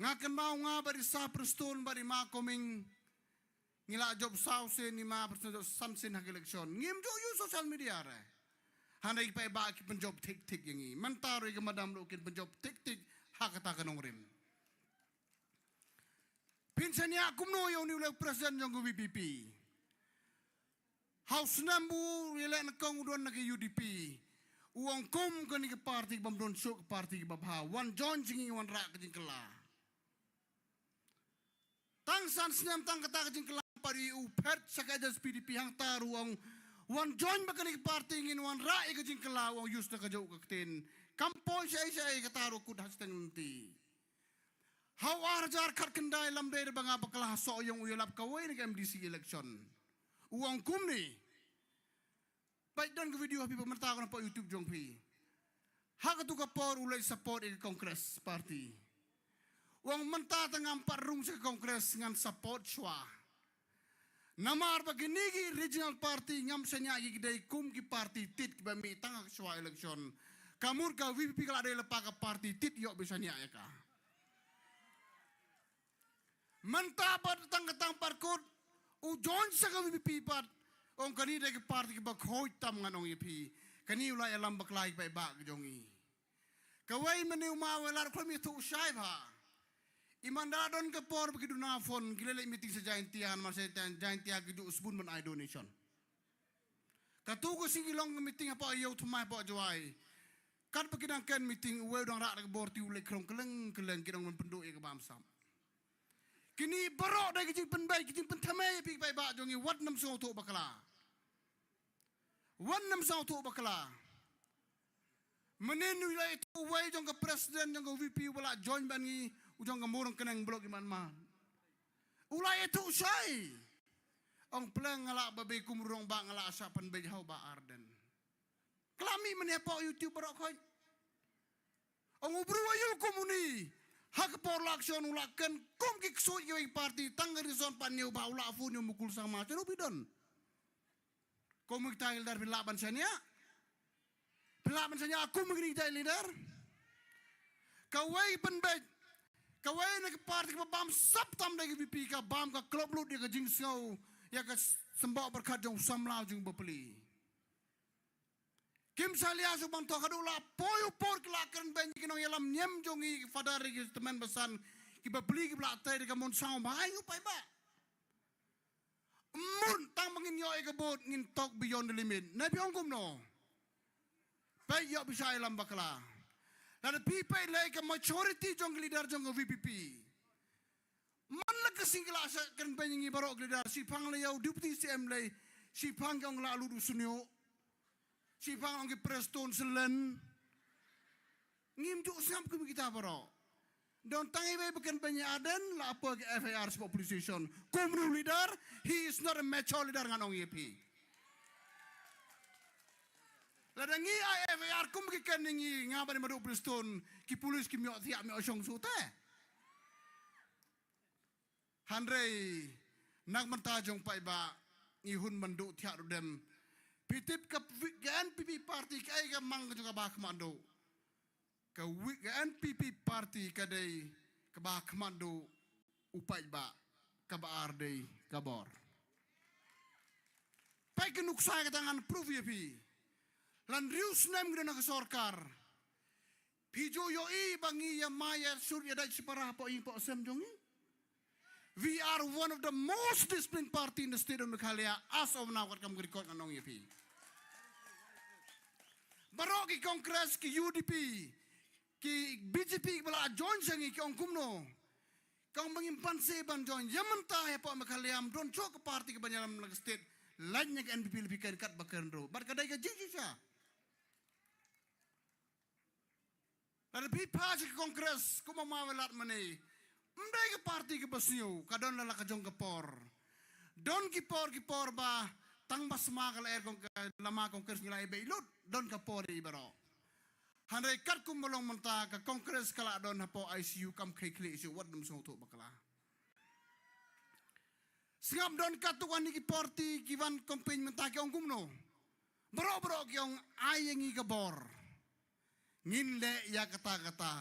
Nga kynmaw nga bad i Sir Prestone bad i Ma Coming, ngi la jop saw sien, i Ma Prestone jop san sien ha ka election. Ngim ju ïoh social media re. Hynrei ki paidbah ki pynjop thik thik ïa ngi. Mynta ruh i ka madam ruh kin pynjop thik thik ha kata ka nongrim. Phin shaniah kumno ïa une u leh president jong ka V P P? Ha u snem u ïaleh nyngkong u don na ka U D P, u ong kum kane ka party bym don shuh, ka party ka babha, wan join jingïawanrah ka jingkylla. Ta Tang san snem tang kata ka jingkylla pat ïa u phet sha ka J S P D P hangta ruh u ong, wan join bad kane ka party ngin wanrah ïa ka jingkylla, u ong use da kajuh ka ktien. Kam poi shaei shaei, kata ruh kut ha shiteng lynti. Ha u ar hajar khatkhyndai, lam dei da ba nga bakla ha Sohiong, u ïalap kawei na ka M D C election. U ong kumne. Peit don ka video ha phi ba mynta ka na poi YouTube jong phi. Ha katu ka por u leit support ïa ka Congress party. U ong mynta te ngam pat rung sha ka Congress, ngan support shuwa. Namar ba kine ki regional party ngam shaniah ïa ki, ki dei kum ki party tit kiba mih tang ha ka shuwa election. Ka mut ka V P P ka la dei lypa ka party tit ïoh ba shaniah ïa ka. Mynta pat tang ka tang pat kut u join sha ka V P P pat. Ong kane dei ka party kaba khuid tam, ngan ong ïa phi. Kane u la ïalam bakla ïa ki paidbah ka jong ngi. Kawei mynne u Mawei Lad, khlem ïathuh shai bha. I man da don ka por ba ki duna phone ki leit leit meeting sha Jaintia, namar sha Jaintia ki ju sbun ban ai donation. Katu ka sngi ki long ka meeting hapoh Ïew Thymmai hapoh Jowai. Katba ki dang ken meeting, uwei u dang rah da ka bor, te u leit khrong kylleng kylleng, ki dang ban pynduh ïa ka bamsap. Kine baroh dei ki jingpynbeit, ki jingpynthymmai ïa phi ki paidbah jong ngi, wat nym sngewthuh bakla. Wat nym sngewthuh bakla. Mynnin u la ïathuh uwei jong ka president jong ka V P P uba la join bad ngi, u jong ka Mawryngkneng, Block Imad Mad. U la ïathuh shai. Ong pleng nga lah ba bei kum u rangbah, nga lah shah pynbeit ha u Bah Ardent. Ka la mih mynne hapoh YouTube baroh khoit. Ong u briew aïu kum une. Ha ka por election u la ken kum ki ksuid kiwei ki party, tang ka reason pat ne u Bah u la phone ïa u Mukul Sangma, sha ruh phi don. Kum kita ki leader phi lah ban shaniah? Phi lah ban shaniah kum kita ki leader? Kawei pynbeit, kawei na ka party kaba bamsap tam da ka V P P, ka bam, ka klop lut ïa ka jingsngew, ïa ka symboh pyrkhat jong u samla jong u bapli. Kim salia shuh ban thoh, haduh la poi u por ki la kren beiñ ki nongïalam niam jong ngi, ki father, ki tymmen basan, ki bapli kiba la trei da ka mon sngewbha ïa u paidbah. Mut tang ba ngin ïoh ïa ka vote ngin tok beyond the limit. Ne phi ong kumno? Peit, ïoh phi shah ïalam bakla. Lada phi peit lei ka majority jong ki leader jong ka V P P. Man la ka sngi ki la shah kren beiñ ïa ngi baroh ki leader, shiphang la ïa u Deputy C M lei, shiphang ki ong la lut u sniuh. Shiphang ong ki Prestone Syllen. Ngim ju sngap kum kita baroh. Don tang iwei ba kren beiñ ïa Ardent la poi ka F I R shapoh police station. Kumno leader, he is not a mature leader, ngan ong ïa phi. Lada ngi ai F I R kum ki kren ïa ngi, nga bad i Madu Prestone, ki police kim ïoh thiah, kim ïoh shong shuh te. Hynrei na ka bynta jong u paidbah ngi hun ban duh thiah duh dem. Phi tip ka, ka N P P party kaei ka mang ka jong ka Bah Khmat Duh? Ka wi-, ka N P P party ka dei ka Bah Khmat Duh, u paidbah, kaba ar dei ka bor. Peit ka nuksa kata ngan proof ïa phi. Lada hynriew snem ngi don ha ka sorkar. Phi ju ïohi ba ngi ïa mai ïa shut ïa dait shipara hapoh ïing hapoh sem jong ngi? We are one of the most disciplined party in the state of Meghalaya as of now, kat kam ka record ngan ong ïa phi. Baroh ki Congress, ki U D P, ki B J P ba la join sha ngi ki ong kumno? Ki ong ba ngim pan se ban join. Ïa mynta hapoh Meghalaya ym don shuh ka party kaban ïalam la ka state. Lait na ka N P P la phi ken kat ba ken ruh. Bad ka dei ka jingshisha. Lada phi phai sha ka Congress, kumba ma Mawei Lad mynne, ym dei ka party kaba sniew, ka don la la ka jong ka por. Don ki por, ki por ba tang ba sma ka lyer kong-, ka lama Congress ngi la ïa beh lut, don ka por ïa i baroh. Hynrei katkum ba long mynta ka Congress ka la don hapoh I C U, kam khie khlieh shuh, wat nym sngewthuh bakla. Sngap, don katto katne ki party ki wan campaign mynta ki ong kumno? Baroh baroh ki ong ai ïa ngi ka bor. Ngin leh ïa kata kata.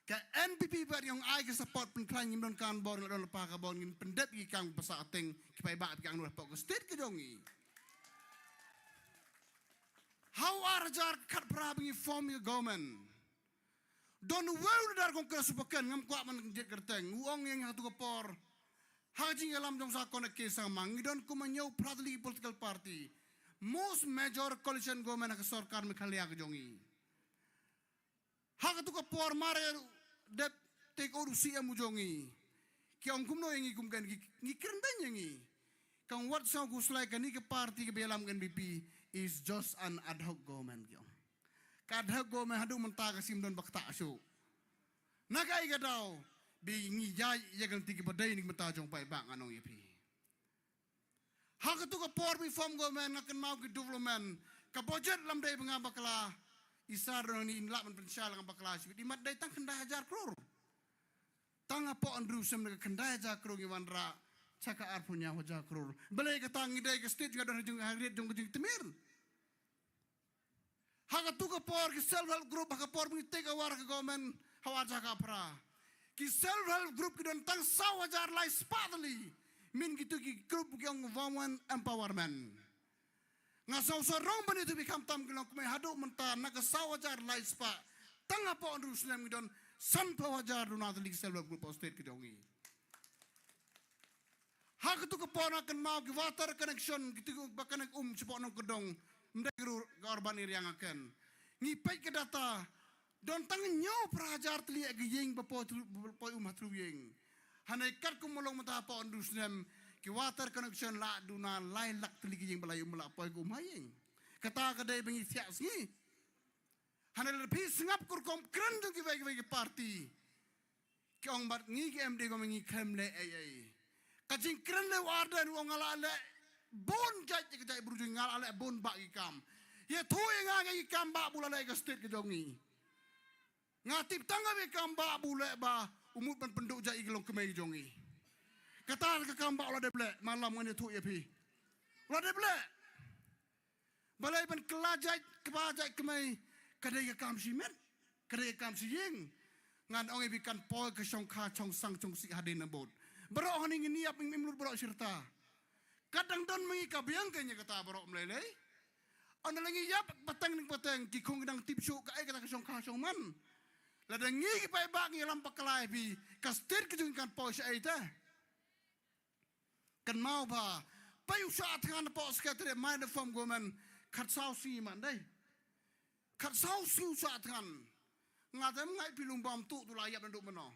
Ka N P P pat ki ong ai ka support pynkhlaiñ, ngim don kan bor, ngim don lypa ka bor, ngin pyndep ïa ki kam ba sah teng, ki paidbah phi kang noh hapoh ka state ka jong ngi. Ha u ar hajar khatphra ba ngi form ïa ka government. Don uwei u leader Congress uba ken, ngam kwah ban jied kyrteng. U ong ïa ngi ha katu ka por, ha ka jingïalam jong u Sir Conrad K Sangma, ngi don kumba hynñiew phra tylli ki political party. Most major coalition government ha ka sorkar Meghalaya ka jong ngi. Ha katu ka por mar dep take over u C M u jong ngi, Ki ong kumno ïa ngi kum ka N P P, ngi kren beiñ ïa ngi. Ka ong wat sngew khuslai, kane ka party kaba ïalam ka N P P is just an ad hoc government, ki ong. Ka ad hoc government haduh mynta ka shim don ba ktah shuh. Na kaei ka daw ba ngi ïaid ïa ka lynti kaba dei na ka bynta jong paidbah, ngan ong ïa phi. Ha katu ka por ba form government, nga kynmaw ki development, ka budget lam dei ba nga bakla. I Sir Ronnie in lah ban pynshai la nga bakla shibit, i mat dei tang khyndai hajar klur. Tang hapoh hynriew snem na ka khyndai hajar klur ngi wanrah sha ka arphew hynñiew hajar klur. Balei? Kata ngi dei ka state jong ka don ha jong, ha ri jong ka jingtmir. Ha katu ka por ki self help group, ha ka por ba ngi take over ka government ha u ar hajar khatphra, ki self help group ki don tang saw hajar lai spah tylli. Min kitu ki group ki ong women empowerment. Nga sngew sarong ban ïathuh ïa phi, khamtam ki longkmie, haduh mynta na ka saw hajar lai spah, tang hapoh hynriew snem ngi don sanphew hajar duna tylli ki self help group ha state ka jong ngi. Ha katu ka por nga kynmaw ki water connection, kitu kiba connect um shapoh Nongkyndong, ym dei ruh ka urban area, nga kren. Ngi peit ka data, don tang hynñiewphra hajar tylli ki ïing ba poi through, ba poi um ha through ïing. Hangne katkum ka long mynta hapoh hynriew snem, ki water connection la duna lai lak tylli ki ïing ba la ïoh, ba la poi ka um ha ïing. Kata ka dei ba ngi thiah sngi. Hangne lada phi sngap ka rukom kren jong kiwei kiwei ki party, ki ong bad ngi ki M D ko, ngi khlem leh ei ei. Ka jingkren leh u Ardent, u ong nga la leh bun jait ïa ka jaitbynriew jong ngi, nga la leh bun bah ki kam. Ïathuh ïa nga, nga ki kam bah ba u la leh ïa ka state ka jong ngi. Nga tip tang nga ki kam bah ba u leh, ba u mut ban pynduh jait ïa ki longkmie ki jong ngi. Kata ka kam bah u la dep leh, malam ngan ïathuh ïa phi. U la dep leh. Balei ban kylla jait, kba jait kmie, ka dei ka kam shimet, ka dei ka kam shi ïing. Ngan ong ïa phi, kan poi ka shongkha shongsang shongsih hadien nabud. Baroh hangne ngin ïap, ngim lut baroh shi rta. Kat dang don ma ngi ka biang ka ïa kata baroh, ym lei lei. Ynda la ngi ïap pateng ning pateng, ki khun ki dang tip shuh kaei kata ka shongkha shongman. Lada ngi ki paidbah ngi ïalam bakla ïa phi, ka state ka jong ngi kan poi shaei te. Kynmaw ba, peit u shah thngan hapoh Secretariat mynta form government, khatsaw sngi man dei. Khatsaw sngi u shah thngan. Nga te ym nga ïa phi lum bam tuh, tu la ïap naduh mynno.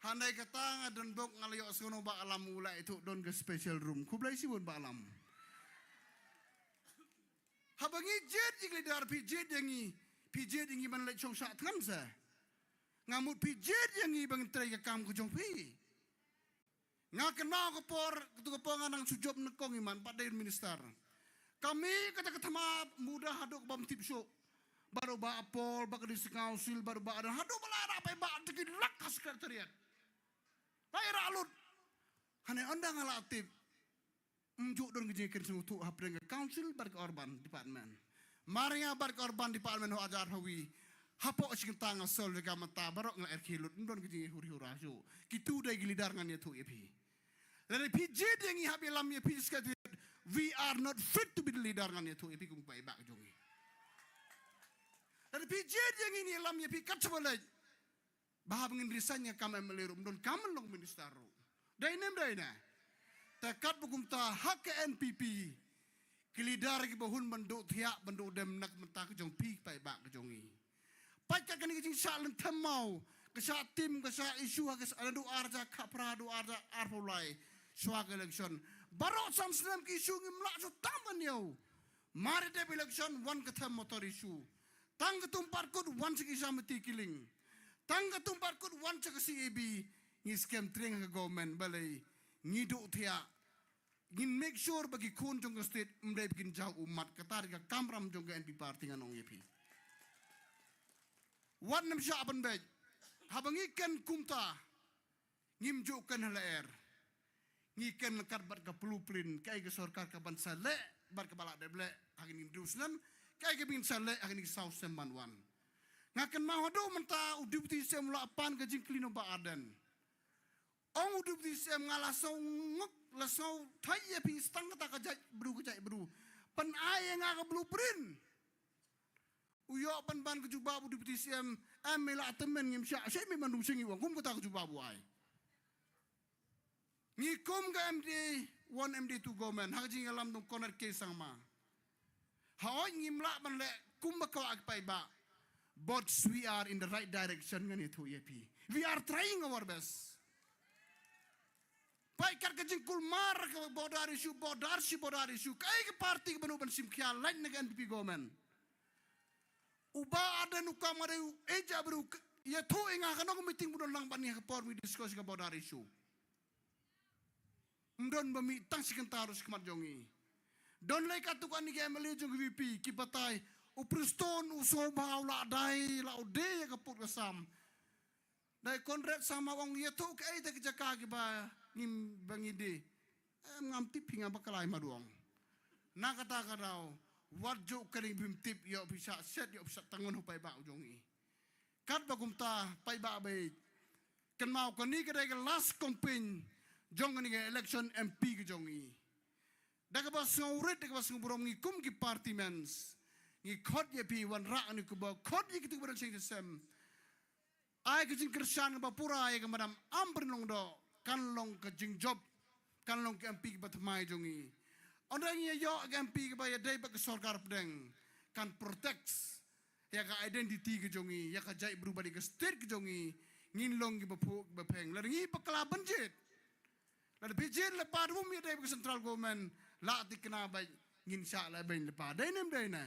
Hynrei kata nga don bok, nga la ïohsngew na u Bah Alam u la ïathuh don ka special room. Khublei shibun Bah Alam. Haba ngi jied ïa ki leader, phi jied ïa ngi, phi jied ïa ngi ban leit shong shah thngan se. Nga mut phi jied ïa ngi ban trei ka kam ka jong phi. Nga kynmaw ka por, katu ka por nga nang shu jop nyngkong i man, pat dei minister. Ka mih kata ka thma MUDA haduh ka bym tip shuh. Bad u Bah Apol, bad ka District Council, bad u Bah Adan, haduh ba la rah paidbah da ki lak ha Secretariat. La ïa rah lut. Hynrei ynda nga la tip, ym ju don ka jingkren sngewthuh hapdeng ka council bad ka urban department. Mar nga bad ka urban department ha u ar hajar arphew wi, hapoh shi kynta nga solve ïa ka, mynta baroh nga la er khie lut, ym don ka jingïahur ïahura shuh. Kitu dei ki leader, ngan ïathuh ïa phi. Lada phi jied ïa ngi, hap ïalam ïa phi, we are not fit to be the leader, ngan ïathuh ïa phi kum ki paidbah ka jong ngi. Lada phi jied ïa ngi, ngi ïalam ïa phi kat shaba leit. Ba haba ngin resign ïa ka kam M L A ruh, ym don kam ban long minister ruh. Dei ne ym dei ne? Te katba kumta ha ka N P P, ki leader kiba hun ban duh thiah, ban duh dem na ka bynta ka jong phi, ki paidbah ka jong ngi. Peit ka kane ka jingshah lynthem maw, ka shah tim, ka shah issue ha ka s-, naduh ar hajar khatphra, naduh ar hajar arphew lai, shuwa ka election. Baroh san snem ki issue ngim lah shuh tam ban ïoh. Mar dep election, wan ka them motor issue. Tang ka tum pat kut wan sha ki Shamati Killing. Tang ka tum pat kut wan sha ka C A B. Ngi skhem tyrwa ha ka government, balei? Ngi duh thiah. Ngin make sure ba ki khun jong ka state ym dei ba kin jaw ummat, kata dei ka kamram jong ka N P P party, ngan ong ïa phi. Wat nym shah pynbeit. Haba ngi kren kumta, ngim ju kren ha lyer. Ngi kren ryngkat bad ka blueprint, kaei ka sorkar kaban sa leh bad kaba la dep leh ha kine ki hynriew snem, kaei kaban sa leh ha kine ki saw snem ban wan. Nga kynmaw haduh mynta u Deputy C M u la pan ka jingkylli na u Bah Ardent. Ong u Deputy C M, nga la sngewnguk, la sngewthait ïa phi, tang kata ka jaitbru, ka jaitbru. Pyn-ai ïa nga ka blueprint. U ïoh pynban ka jubab u Deputy C M, em, me la tymmen, ngim shah, shah me man u shngi, ong kum kata ka jubab u ai. Ngi kum ka M D A one, M D A two government, ha ka jingïalam da u Conrad K Sangma. Hooid ngim lah ban leh kumba kwah ki paidbah. But we are in the right direction, ngan ïathuh ïa phi. We are trying our best. Peit kat ka jingkulmar ka border issue, border shi border issue. Kaei ka party kaba nang ban shim khia lait na ka N P P government. U Bah Ardent u kam nga dei u ej, ïathuh ïa nga ha kano ka meeting ba u don lang bad ngi ha ka por ba ngi discuss ka border issue. Ym don ba mih tang shi kynta ruh sha khmat jong ngi. Don lei katto katne ki M L A jong ka V P ki batai, u Prestone u sngewbha u la dei, la u dei ïa ka pud ka sam. Dei Conrad Sangma u ong ïathuh kaei te ki jaka kiba ngim, ba ngi dei. Em, ngam tip phi, nga bakla ïa ma u ong. Na kata ka daw, wat jooh kane bym tip, ïoh phi shah shet, ïoh phi shah tang ngan u paidbah u jong ngi. Katba kumta paidbah ba ïeit, kynmaw kane ka dei ka last campaign jong kane ka election M P ka jong ngi. Da kaba sngewrit, da kaba sngewburom, ngi kum ki party mens ngi khot ïa phi, wanrah ïa kane ka khubor, khot ïa kito kiba don shane sha sem. Ai ka jingkyrshan kaba pura ïa ka Madam Ampareen Lyngdoh, kan long ka jingjop, kan long ka M P kaba thymmai jong ngi. Ynda ngi ïoh ka M P kaba ïadei bad ka sorkar pdeng, kan protect ïa ka identity ka jong ngi, ïa ka jaitbru bad ïa ka state ka jong ngi. Ngin long kiba phuh kiba peng. Lada ngi bakla ban jied, lada phi jied lypa, da bym ïadei bad ka central government, la thikna bad ngin shah lehbeiñ lypa. Dei ne ym dei ne?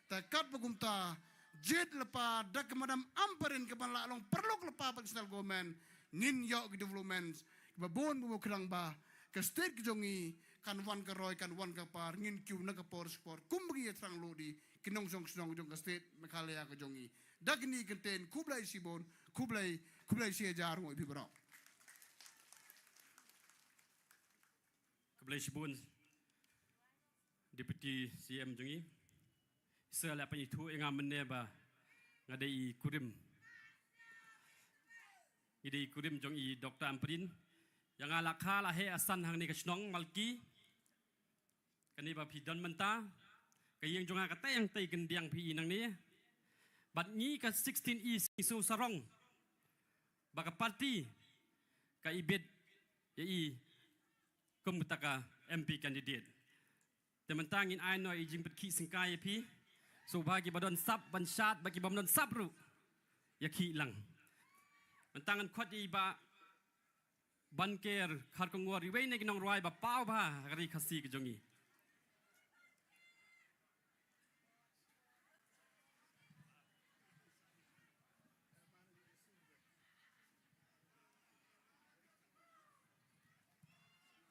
Te katba kumta, jied lypa da ka Madam Ampareen, kaban lah long paralok lypa bad ka central government, ngin ïoh ki developments kiba bun, ba mut khnang ba ka state ka jong ngi kan wan ka roi, kan wan ka par, ngin kiew na ka por sha ka por kumba ngi ïathrang lut ïa ki nongshong shnong jong ka state Meghalaya ka jong ngi. Da kine ki kyntien, khublei shibun, khublei, khublei shihajar nguh ïa phi baroh. Khublei shibun Deputy C M jong ngi. Sa la pynithuh ïa nga mynne ba nga dei i kurim, nga dei i kurim jong i Doctor Ampareen. Ïa nga la kha la heh asan hangne ka shnong Malki. Kane ba phi don mynta, ka ïing jong nga ka tei hangtei, kyndiang phi i nangne. Bad ngi ka sixteen E sngi sngew sarong ba ka party ka ibit ïa i kum kata ka M P candidate. Te mynta ngin ai noh i jingpynkhiah syngkai ïa phi. Sngewbha kiba don sap ban shad, bad ki bym don sap ruh ïa khih lang. Mynta ngan khot ïa i Bah Banker Kharkongor, iwei na ki nongrwai ba paw bha ha ka ri Khasi ka jong ngi.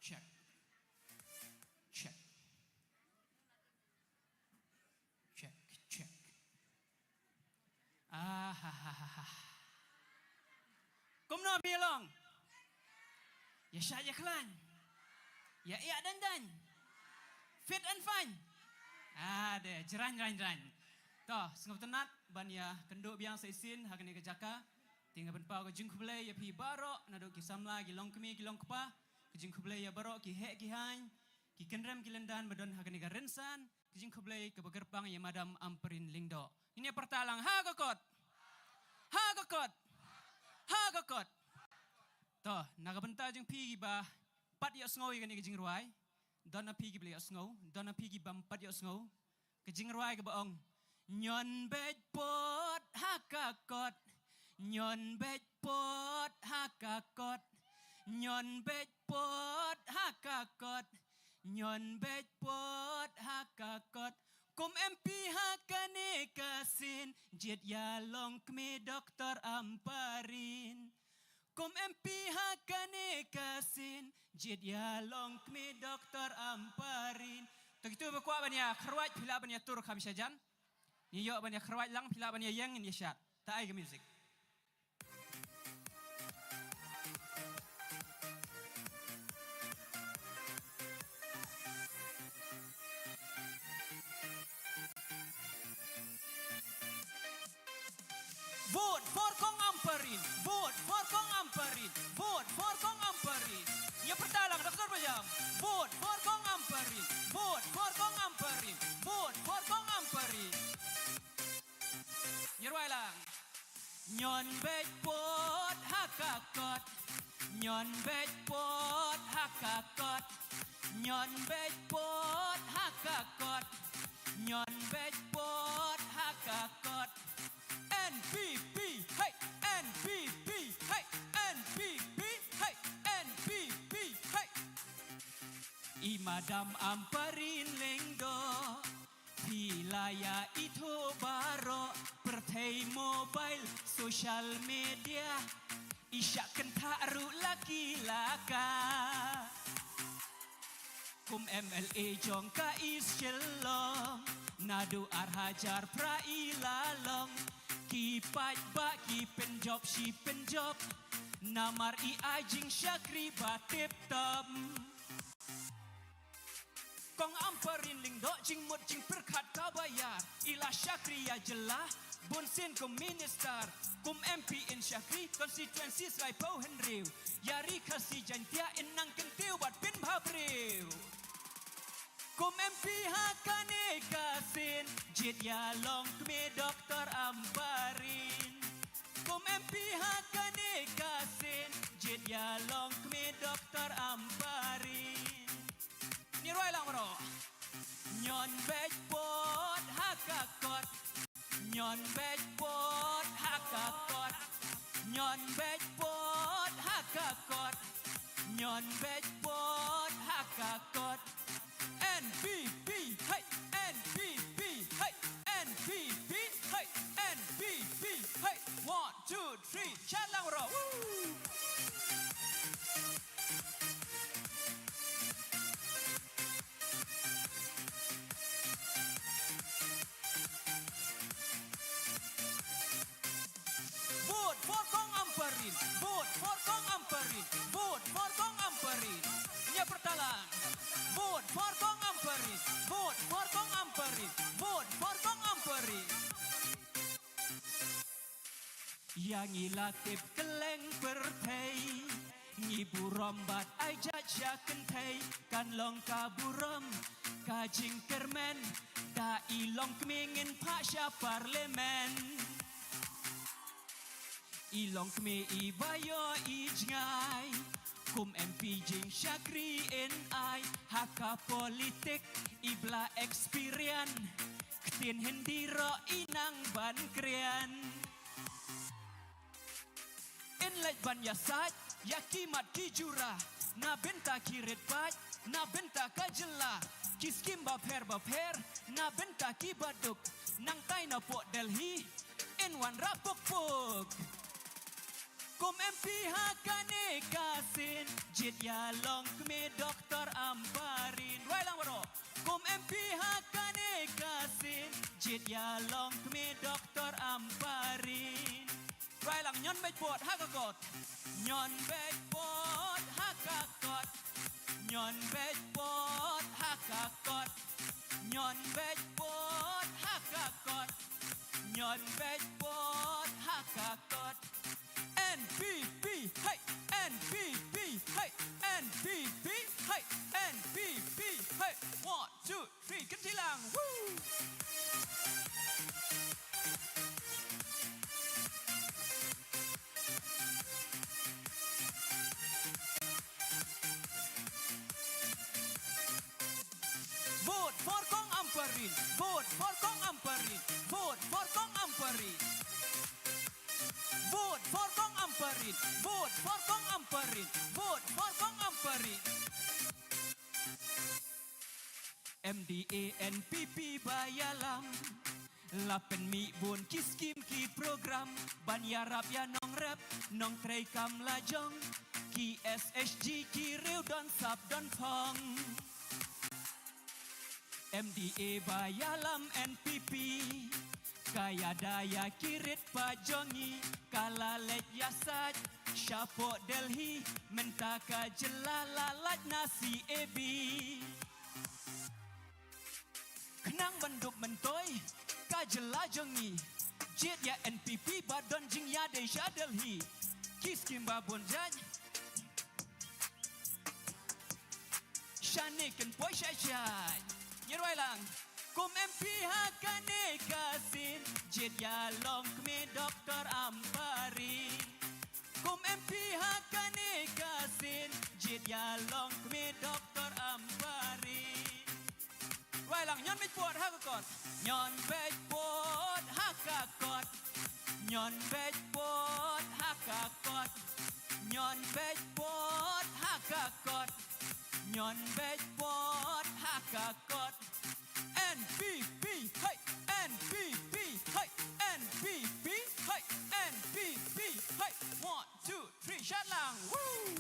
Check. Check. Check, check. Ah, ha, ha, ha, ha. Kumno phi long? Ïa shah ïa khlaiñ. Ïa ïa dañ dañ. Fit and fine. Ah, de, jrang, jrang, jrang. To, sngewtynnat ban ïa kynduh biang sa shisien ha kane ka jaka. Te nga pynpaw ka jingkhublei ïa phi baroh, naduh ki samla, ki longkmie, ki longkpa. Ka jingkhublei ïa baroh ki heh ki haiñ, ki kynrem ki lyndan ba don ha kane ka rynsan. Ka jingkhublei kaba kyrpang ïa Madam Ampareen Lyngdoh. Ngin ïa pyrta lang, ha ka kot. Ha ka kot. Ha ka kot. To, na ka bynta jong phi kiba pat ïohsngew ïa kane ka jingrwai. Don na phi kiba la ïohsngew, don na phi ki bym pat ïohsngew. Ka jingrwai kaba ong: Ñion beit pod ha ka kot, ñion beit pod ha ka kot, ñion beit pod ha ka kot, ñion beit pod ha ka kot. Kum M P ha kane ka sien, jied ïa longkmie Doctor Ampareen. Kum M P ha kane ka sien, jied ïa longkmie Doctor Ampareen. To kito ba kwah ban ïa kyrwat, phi lah ban ïa tur kham shajan. Ngi ïoh ban ïa kyrwat lang, phi lah ban ïa ïeng, ngin ïa shad. Ta ai ka music. Vote for Kong Ampareen. Vote for Kong Ampareen. Vote for Kong Ampareen. Ngi pyrta lang, Doctor Bajam. Vote for Kong Ampareen. Vote for Kong Ampareen. Vote for Kong Ampareen. Ngi rwai lang. Ñion beit pod ha ka kot. Ñion beit pod ha ka kot. Ñion beit pod ha ka kot. Ñion beit pod ha ka kot. N P P, hey! N P P, hey! N P P, hey! N P P, hey! I Madam Ampareen Lyngdoh, phi la ïa ithuh baroh, pyrthei mobile, social media, i shah kynthah ruh la ki la ka. Kum M L A jong ka East Shillong, naduh ar hajar phra i la long, ki paidbah ki pynjop shi pynjop, namar i ai jingshakri ba tip top. Kong Ampareen Lyngdoh jingmut jingpyrkhat kaba ïar, i la shakri ïa jylla, bun sien kum minister, kum M P in shakri, constituencies laiphew hynriew, ïa Ri Khasi Jaiñtia in nang kyntiew bad pynbha briew. Kum M P ha kane ka sien, jied ïa longkmie Doctor Ampareen. Kum M P ha kane ka sien, jied ïa longkmie Doctor Ampareen. Ngi rwai lang baroh. Ñion beit bud ha ka kot. Ñion beit bud ha ka kot. Ñion beit bud ha ka kot. Ñion beit bud ha ka kot. N P P, hey! N P P, hey! N P P, hey! N P P, hey! One, two, three, shad lang baroh. Woo! Vote for Kong Ampareen. Vote for Kong Ampareen. Vote for Kong Ampareen. Ïa pyrta lang. Vote for Kong Ampareen. Vote for Kong Ampareen. Vote for Kong Ampareen. Ïa ngi la tip kylleng pyrthei, ngi burom bad ai jait sha kynthei, kan long ka burom ka jingkyrmen, da i longkmie ngin phah sha parliament. I longkmie i ba ïoh i jngai, kum M P jingshakri in ai, ha ka politik i ba la experience, ktien Hindi ruh i nang ban kren. In leit ban ïasaid ïa ki mat ki jura, na bynta ki rit paid, na bynta ka jylla, ki skim bapher bapher, na bynta ki baduk, nangtai na poh Delhi, in wanrah puk puk. Kum M P ha kane ka sien, jied ïa longkmie Doctor Ampareen. Rwai lang baroh. Kum M P ha kane ka sien, jied ïa longkmie Doctor Ampareen. Rwai lang, ñion beit bud ha ka kot. Ñion beit bud ha ka kot. Ñion beit bud ha ka kot. Ñion beit bud ha ka kot. Ñion beit bud ha ka kot. N P P, hey! N P P, hey! N P P, hey! N P P, hey! One, two, three, kynti lang. Woo! Vote for Kong Ampareen. Vote for Kong Ampareen. Vote for Kong Ampareen. Vote for Kong Ampareen. Vote for Kong Ampareen. Vote for Kong Ampareen. M D A N P P ba ïalam. La pynmih bun ki skim ki program ban ïarap ïa nongrep nongtrei kam lajong, ki S H G ki riew don sap don phong. M D A ba ïalam N P P ka ïada ïa ki rit paid jong ngi, ka la leit ïasaid shapoh Delhi, mynta ka jylla la lait na C A B. Khnang ban dup myntoi ka jylla jong ngi, jied ïa N P P ba don jingïadei sha Delhi. Ki skim ba bun jait shane kin poi shai shai. Ngi rwai lang. Kum M P ha kane ka sien, jied ïa longkmie Doctor Ampareen. Kum M P ha kane ka sien, jied ïa longkmie Doctor Ampareen. Rwai lang, ñion beit bud ha ka kot. Ñion beit bud ha ka kot. Ñion beit bud ha ka kot. Ñion beit bud ha ka kot. Yon bej bot ha ka kot. N P P, hey! N P P, hey! N P P, hey! N P P, hey! One, two, three, shot lang. Woo!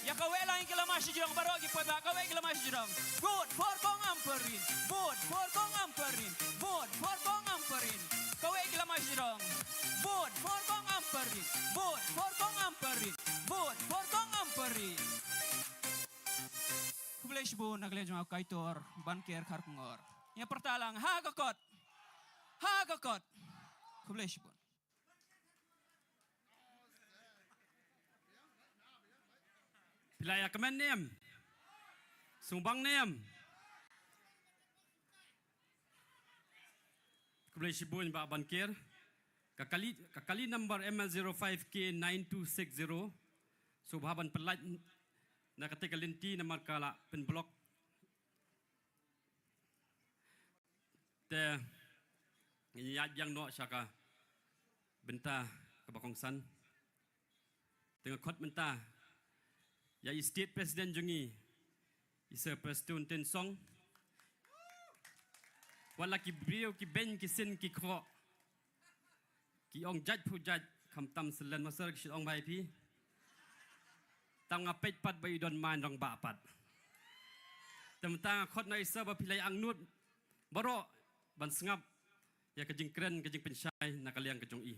Ïa kawei lang ki lama shajrong baroh ki paidbah, kawei ki lama shajrong. Vote for Kong Ampareen. Vote for Kong Ampareen. Vote for Kong Ampareen. Kawei ki lama shajrong. Vote for Kong Ampareen. Vote for Kong Ampareen. Vote for Kong Ampareen. Khublei shibun na ka liang jong nga u Kaitor Banker Kharkongor. Ïa pyrta lang ha ka kot. Ha ka kot. Khublei shibun. Phi la ïa kmen ne em? Sngewbang ne em? Khublei shibun Bah Banker. Ka kali, ka kali number M L zero five K nine two six zero. Sngewbha ban pyllait na kata ka lynti namar ka la pynblock. Te ngin ïaid biang noh sha ka bynta kaba kongsan. Te nga khot mynta ïa i State President jong ngi, i Sir Prestone Tynsong. Wat la ki briew ki beiñ ki syn ki khoh, ki ong jait phu jait, khamtam selen master ki shu ong bha ïa phi. Tang nga peit pat ba i don main rangbah pat. Te mynta nga khot na i Sir ba phi la ïa angnud baroh ban sngap ïa ka jingkren ka jingpynshai na ka liang ka jong i.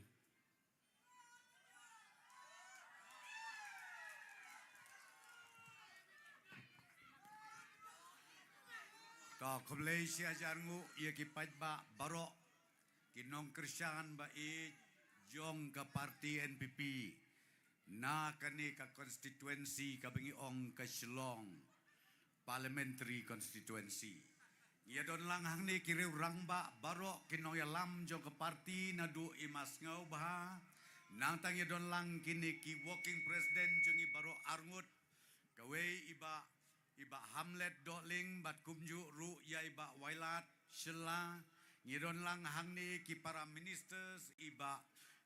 To khublei shi hajar nguh ïa ki paidbah baroh, ki nongkyrshan ba ïeit jong ka party N P P na kane ka constituency kaba ngi ong ka Shillong Parliamentary Constituency. Ngi ïa don lang hangne ki riew rangbah baroh, ki nongïalam jong ka party naduh i ma Sngewbha. Nangta ngi ïa don lang kine ki working president jong ngi baroh arngut. Kawei i Bah, i Bah Hamlet Dohling bad kumjuh ruh ïa i Bah Wailadmiki Shylla. Ngi don lang hangne ki para ministers, i Bah,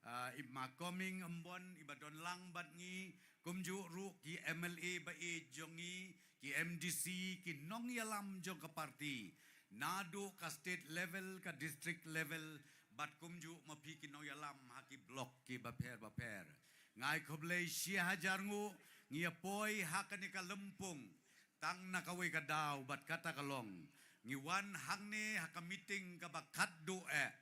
ah, i Ma Coming Ymbon, i ba don lang bad ngi, kumjuh ruh ki M L A ba ïeit jong ngi, ki M D C, ki nongïalam jong ka party, naduh ka state level, ka district level, bad kumjuh ma phi ki nongïalam ha ki block ki bapher bapher. Nga ai khublei shi hajar nguh, ngi ïa poi ha kane ka lympung tang na kawei ka daw bad kata ka long, ngi wan hangne ha ka meeting kaba khatduh eh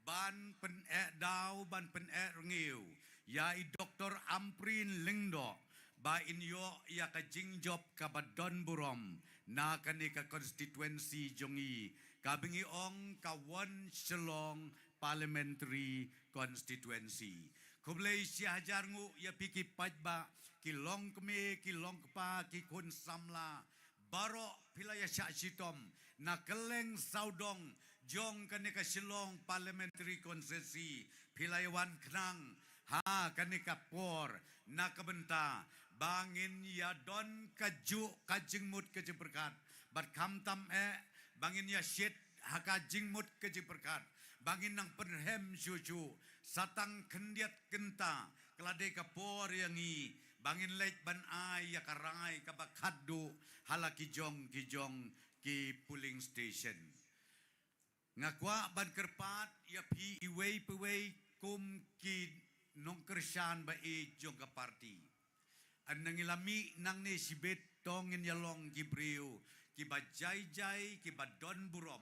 ban pyneh daw, ban pyneh rngiew ïa i Doctor Ampareen Lyngdoh ba in ïoh ïa ka jingjop kaba don burom na kane ka constituency jong ngi, kaba ngi ong ka One Shillong Parliamentary Constituency. Khublei shi hajar nguh ïa phi ki paidbah, ki longkmie, ki longkpa, ki khun samla baroh, phi la ïa shah shitom na kylleng sawdong jong kane ka Shillong Parliamentary Constituency, phi la ïa wan khnang ha kane ka por na ka bynta ba ngin ïa don kajuh ka jingmut ka jingpyrkhat, bad khamtam eh ba ngin ïa shit ha ka jingmut ka jingpyrkhat, ba ngin nang pynrhem shuh shuh sa tang khyndiat kynta, ka la dei ka por ïa ngi ba ngin leit ban ai ïa ka rai kaba khatduh ha la ki jong ki jong ki polling station. Nga kwah ban kyrpad ïa phi iwei pa iwei kum ki nongkyrshan ba ïeit jong ka party. Hynda ngi la mih nangne shibit, to ngin ïa long ki briew kiba jai jai, kiba don burom,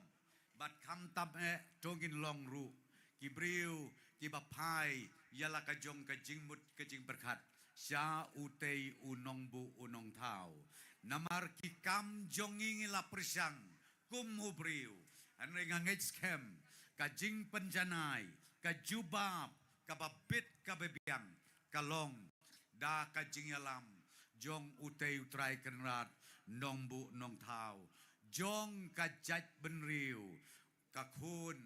bad khamtam eh to ngin long ruh ki briew kiba phai ïa la ka jong ka jingmut ka jingpyrkhat sha utei u nongbuh u nongthaw. Namar ki kam jong ngi ngi la pyrshang kum u briew. Hynrei nga ngeit skhem ka jingpynjanai, ka jubab kaba bit kaba biang ka long da ka jingïalam jong utei u Trai Kynrad nongbuh nongthaw jong ka jaitbynriew, ka khun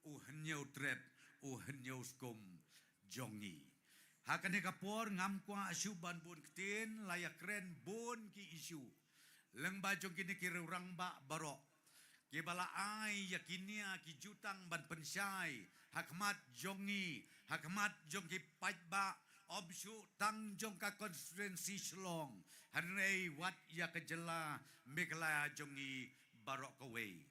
u Hynñiewtrep u Hynñiewskum jong ngi. Ha kane ka por ngam kwah shuh ban bun ktien, la ïa kren bun ki issue lyngba jong kine ki riew rangbah baroh. Kiba la ai ïa ki nia ki jutang ban pynshai ha khmat jong ngi, ha khmat jong ki paidbah, ym shu tang jong ka constituency Shillong, hynrei wat ïa ka jylla Meghalaya jong ngi baroh kawei.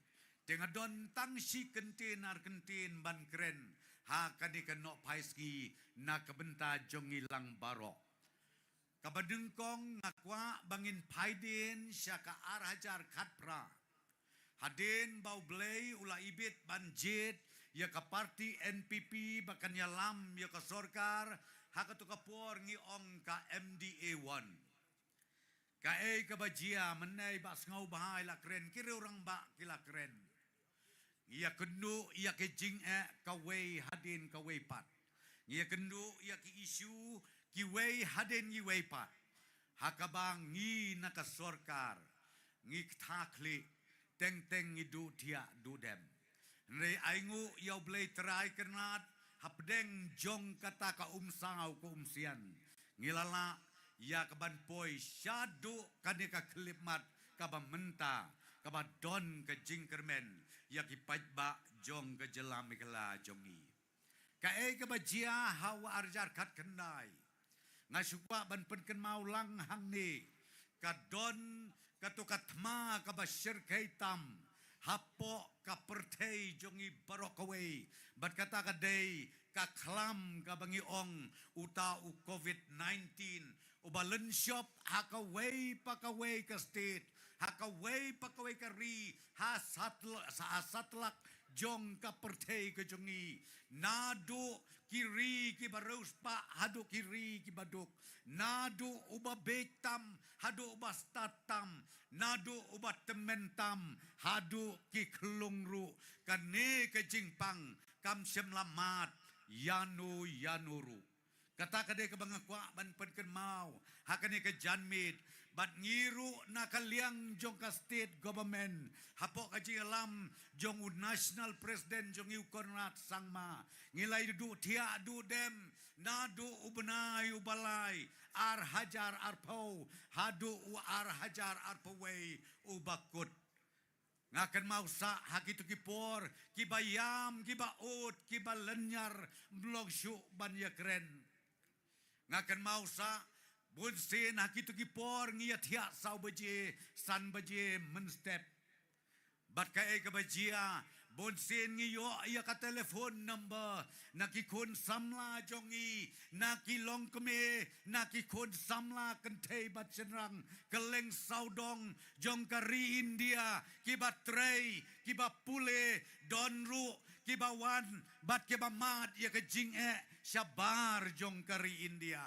Te nga don tang shi kyntien ar kyntien ban kren ha kane ka nohphai sngi na ka bynta jong ngi lang baroh. Kaba nyngkong nga kwah ba ngin phai dien sha ka ar hajar khatphra. Hadien ba U Blei u la ibit ban jied ïa ka parti N P P ba kan ïalam ïa ka sorkar, ha kato ka por ngi ong ka M D A one. Kaei kaba jia mynne ba sngewbha ïa la kren, ki riew rangbah ki la kren. Ngi ïakynduh ïa ki jingeh kawei hadien kawei pat. Ngi ïakynduh ïa ki issue kiwei hadien kiwei pat. Ha kaba ngi na ka sorkar ngi ktha khlieh, teng teng ngi duh thiah duh dem. Hynrei ai nguh ïa U Blei Trai Kynrad, hapdeng jong kata ka umsaw ka umsian, ngi la lah ïa ka ban poi shaduh kane ka khyllipmat kaba mynta, kaba don ka jingkyrmen ïa ki paidbah jong ka jylla Meghalaya jong ngi. Kaei kaba jia ha u ar hajar khatkhyndai, nga shu kwah ban pynkynmaw lang hangne, ka don kato ka thma kaba shyrkhei tam hapoh ka pyrthei jong ngi baroh kawei. Bad kata ka dei ka khlam kaba ngi ong uta u covid nineteen, uba lynshop ha kawei pa kawei ka state, ha kawei pa kawei ka ri, ha satl-, ha satlak jong ka pyrthei ka jong ngi. Naduh ki ri kiba riewspah haduh ki ri kiba duk, naduh uba bieit tam haduh uba stad tam, naduh uba tymmen tam haduh ki khlung ruh, kane ka jingpang kam shym la mad ïano ïano ruh. Kata ka dei kaba nga kwah ban pynkynmaw ha kane ka janmiet. Bad ngi ruh na ka liang jong ka state government, hapoh ka jingïalam jong u national president jong ngi u Conrad Sangma, ngi la duh thiah duh dem naduh u bnai uba lai ar hajar arphew haduh u ar hajar arphew wei uba kut. Nga kynmaw sah ha kito ki por kiba ïam, kiba ud, kiba lynñiar, ym long shuh ban ïakren. Nga kynmaw sah bunsien ha kito ki por ngi ïathiah saw baje, san baje mynstep. Bad kaei kaba jia, bunsien ngi ïoh ïa ka telephone number na ki khun samla jong ngi, na ki longkmie, na ki khun samla kynthei bad shynrang kylleng sawdong jong ka ri India, kiba trei, kiba pule, don ruh kiba wan bad kiba mad ïa ka jingeh shabar jong ka ri India.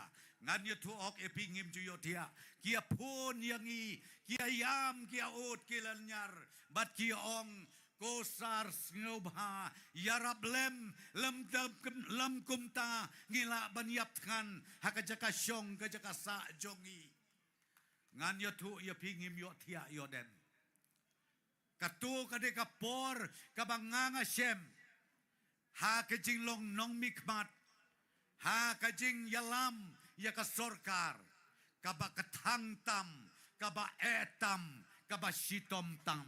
Ngan ïathuh hok ïa phi, ngim ju ïoh thiah. Ki ïa phone ïa ngi, ki ïa ïam, ki ïa ud, ki lynñiar bad ki ïa ong, ko sar sngewbha ïarap lem, lem, lem, lem kumta ngi lah ban ïap thngan ha ka jaka shong, ka jaka sah jong ngi. Ngan ïathuh ïa phi, ngim ïoh thiah ïoh dem. Kato ka dei ka por kaba nga nga shem ha ka jinglong nongmihkhmat, ha ka jingïalam ïa ka sorkar, kaba kthang tam, kaba eh tam, kaba shitom tam.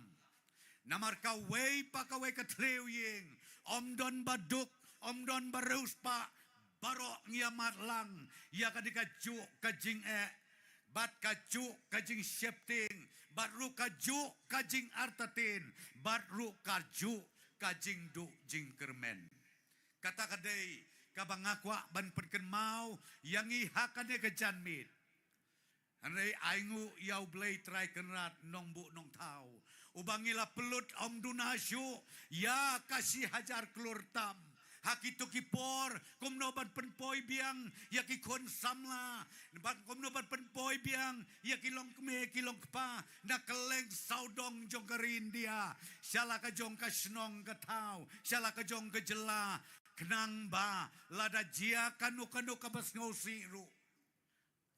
Namar kawei pa kawei ka thliew ïing, ym don ba duk, ym don ba riewspah, baroh ngi ïa mad lang ïa kane kajuh ka jingeh, bad kajuh ka jingsheptieng, bad ruh kajuh ka jingartatien, bad ruh kajuh ka jingduh jingkyrmen. Kata ka dei kaba nga kwah ban pynkynmaw ïa ngi ha kane ka janmiet. Hynrei ai nguh ïa U Blei Trai Kynrad Nongbuh Nongthaw, uba ngi la pynlut ym duna shuh ïa ka shi hajar klur tam. Ha kito ki por, kumno ban pynpoi biang ïa ki khun samla, ban kumno ban pynpoi biang ïa ki longkmie ki longkpa na kylleng sawdong jong ka ri India, sha la ka jong ka shnong ka thaw, sha la ka jong ka jylla, khnang ba lada jia kano kano kaba sngewsih ruh,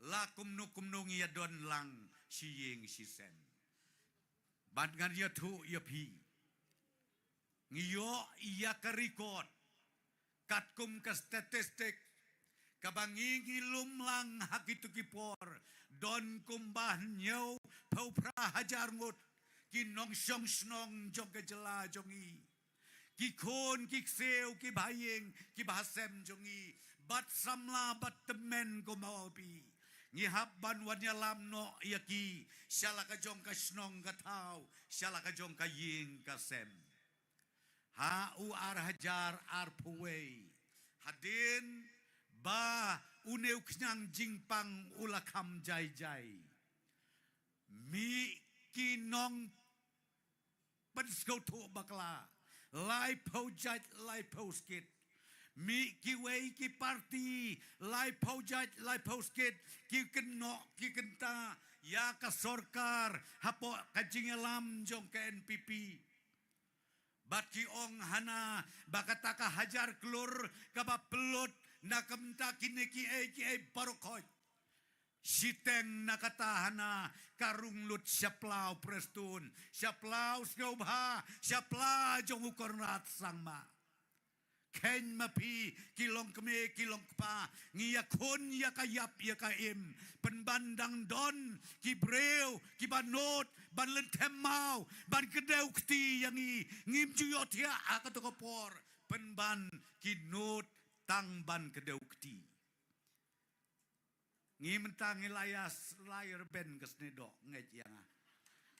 la kumno kumno ngi ïa don lang shi ïing shi sem. Bad ngan ïathuh ïa phi, ngi ïoh ïa ka record katkum ka statistic, kaba ngi ngi lum lang ha kito ki por, don kumba hynñiewphew phra hajar ngut ki nongshong shnong jong ka jylla jong ngi, ki khun ki ksiew, ki bahaïing, ki bahasem jong ngi, bad samla bad tymmen, ko Mawphi, ngi hap ban wan ïalam noh ïa ki sha la ka jong ka shnong ka thaw, sha la ka jong ka ïing ka sem. Ha u ar hajar arphew wei, hadien ba une u khñiang jingpang u la kham jai jai, mih ki nongpynsngewthuh bakla laiphew jait laiphew skit, mih kiwei ki parti laiphew jait laiphew skit, ki kynnoh ki kynta ïa ka sorkar hapoh ka jingïalam jong ka N P P. Bad ki ong hana ba kata ka hajar klur kaba pynlut na ka bynta kine kiei kiei baroh khoit, shiteng na kata hana ka rung lut sha pla u Prestone, sha pla u sngewbha, sha pla jong u Conrad Sangma. Kheiñ ma phi ki longkmie ki longkpa, ngi ïakhun ïa ka ïap ïa ka im, pynban dang don ki briew kiba nud ban lynthem maw, ban kdew kti ïa ngi. Ngim ju ïohthiah ha kato ka por pynban ki nud tang ban kdew kti. Ngi mynta ngi la ïa s-, la ïa rben ka snieh doh, ngeit ïa nga.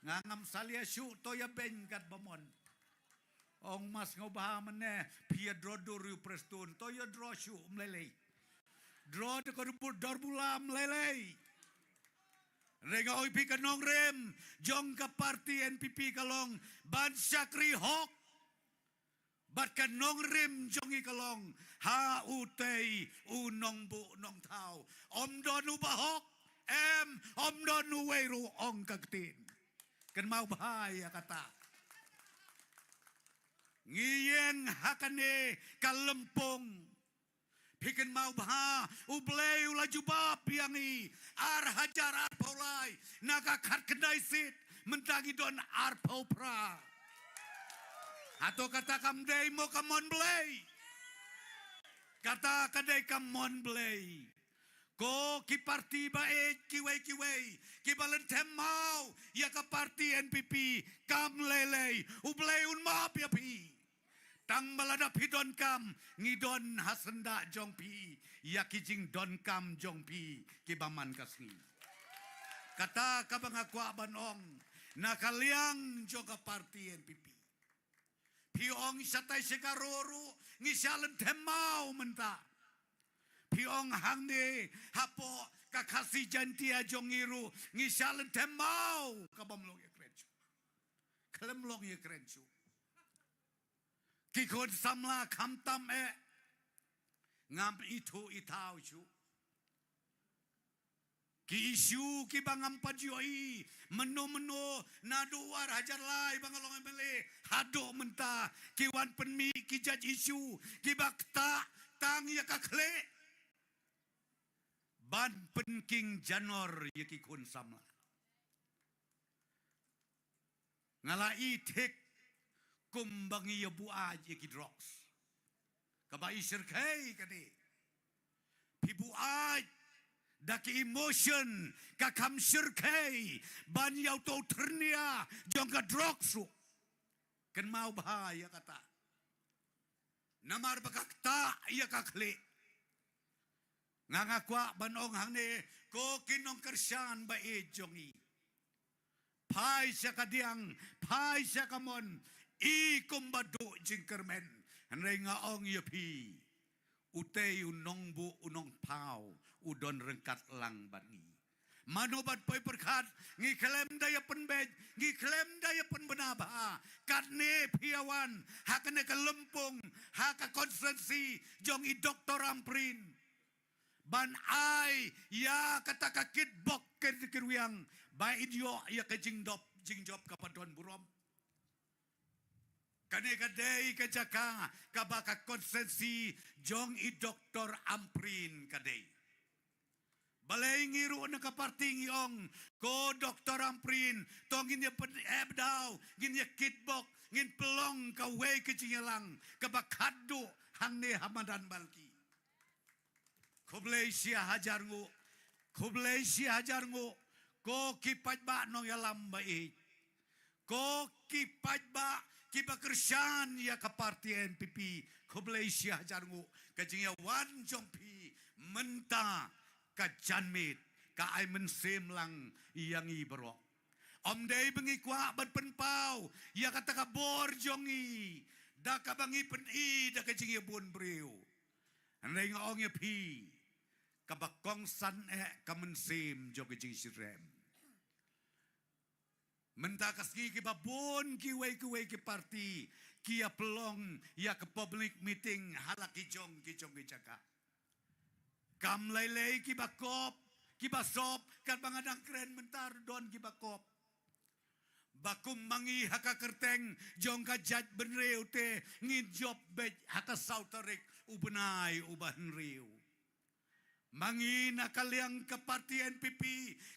Nga ngam salia shuh, to ïa beiñ katba mon. Ong ma sngewbha mynne, phi ïa draw dur ïa u Prestone, to ïa draw shuh, ym lei lei. Draw da ka dor bu-, dor bula, ym lei lei. Hynrei nga ong ïa phi, ka nongrim jong ka parti N P P ka long ban shakri hok. Bad ka nongrim jong ngi ka long ha utei u nongbuh nongthaw. Ym don uba hok, em, ym don uwei ruh, ong ka ktien. Kynmaw bha ïa kata. Ngi ïeng ha kane ka lympung. Phi kynmaw bha, U Blei u la jubab ïa ngi ar hajar arphew lai na ka khatkhyndai seat, mynta ngi don arphew phra. Hato kata kam dei mo ka mon Blei? Kata ka dei ka mon Blei. Ko ki parti ba ïeit kiwei kiwei kiba lynthem maw ïa ka parti N P P, kam lei lei, U Blei un map ïa phi. Tang ba lada phi donkam, ngi don ha syndah jong phi ïa ki jingdonkam jong phi kiba man ka sngi. Kata kaba nga kwah ban ong na ka liang jong ka parti N P P. Phi ong shatai sha ka ro ruh ngi shah lynthem maw mynta. Phi ong hangne hapoh ka Khasi Jaintia jong ngi ruh ngi shah lynthem maw, ka bym long ïakren shuh. Khlem long ïakren shuh. Ki khun samla khamtam eh, ngam ithuh ithaw shuh. Ki issue kiba ngam pat ïohi mynno mynno naduh ar hajar lai ba nga long M L A haduh mynta, ki wan pynmih ki jait issue kiba ktah tang ïa ka khlieh ban pynking janor ïa ki khun samla. Nga la i thik kumba ngi ïa buaid ïa ki drugs. Kaba i shyrkhei kane. Phi buaid da ki emotion, ka kham shyrkhei ban ïa uto u thyrnia jong ka drugs ruh. Kynmaw bha ïa kata. Namar ba ka ktah ïa ka khlieh. Nga nga kwah ban ong hangne, ko ki nongkyrshan ba ïeit jong ngi. Phai sha ka diang, phai sha ka mon, i kumba duh jingkyrmen. Hynrei nga ong ïa phi, utei u nongbuh u nongthaw u don ryngkat lang bad ngi. Mano ban poi pyrkhat, ngi khlem da ïa pynbeit, ngi khlem da ïa pynbna bha. Katne phi ïa wan ha kane ka lympung, ha ka constituency jong i Doctor Ampareen, ban ai ïa kata ka kitbok kyrwiang ba in ïoh ïa ka jingdop jingjop kaba don burom. Kane ka dei ka jaka kaba ka constituency jong i Doctor Ampareen ka dei. Balei ngi ruh na ka parti ngi ong, ko Doctor Ampareen, to ngin ïa pyneh bdaw, ngin ïa kitbok, ngin pynlong kawei ka jingïalang kaba khatduh hangne ha madan Balki. Khublei shi hajar nguh, khublei shi hajar nguh, ko ki paidbah nongïalam ba ïeit. Ko ki paidbah kiba kyrshan ïa ka party N P P, khublei shihajar nguh ka jingïawan jong phi mynta ka janmiet ka ai mynsiem lang ïa ngi baroh. Ym dei ba ngi kwah ban pynpaw ïa kata ka bor jong ngi da kaba ngi pyni da ka jingïabun briew. Hynrei nga ong ïa phi, kaba kongsan eh ka mynsiem jong ka jingshitrhem. Mynta ka sngi kiba bun kiwei kiwei ki party ki ïa pynlong ïa ka public meeting ha la ki jong ki jong ki jaka. Kam lei lei kiba kop, kiba sop, katba nga dang kren mynta ruh don kiba kop. Ba kum ma ngi ha ka kyrteng jong ka jaitbynriew te ngin jop beit ha ka saw tarik u bnai uba hynriew. Ma ngi na ka liang ka party N P P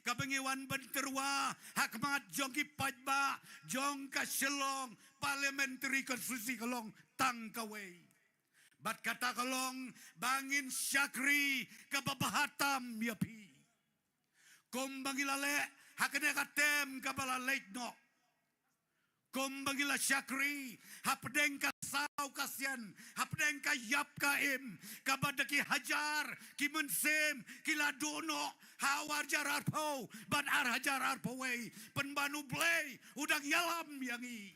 kaba ngi wan ban tyrwa ha khmat jong ki paidbah jong ka Shillong Parliamentary Constituency ka long tang kawei. Bad kata ka long ba ngin shakri kaba bha tam ïa phi. Kum ba ngi la leh ha kane ka term kaba la leit noh. Kum ba ngi la shakri hapdeng ka saw ka sien, hapdeng ka ïap ka im, kaba da ki hajar ki mynsiem ki la duh noh ha u arhajar arphew bad arhajar arphew wei. Pynban U Blei u dang ïalam ïa ngi.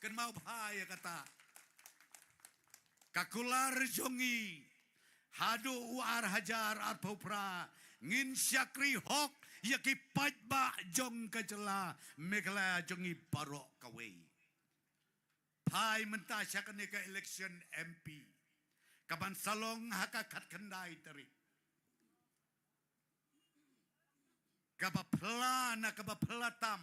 Kynmaw bha ïa kata. Ka kular jong ngi haduh u arhajar arphew phra ngin shakri hok ïa ki paidbah jong ka jylla Meghalaya jong ngi baroh kawei. Phai mynta sha kane ka election M P kaban sa long ha ka khatkhyndai tarik. Kaba phylla na kaba phylla tam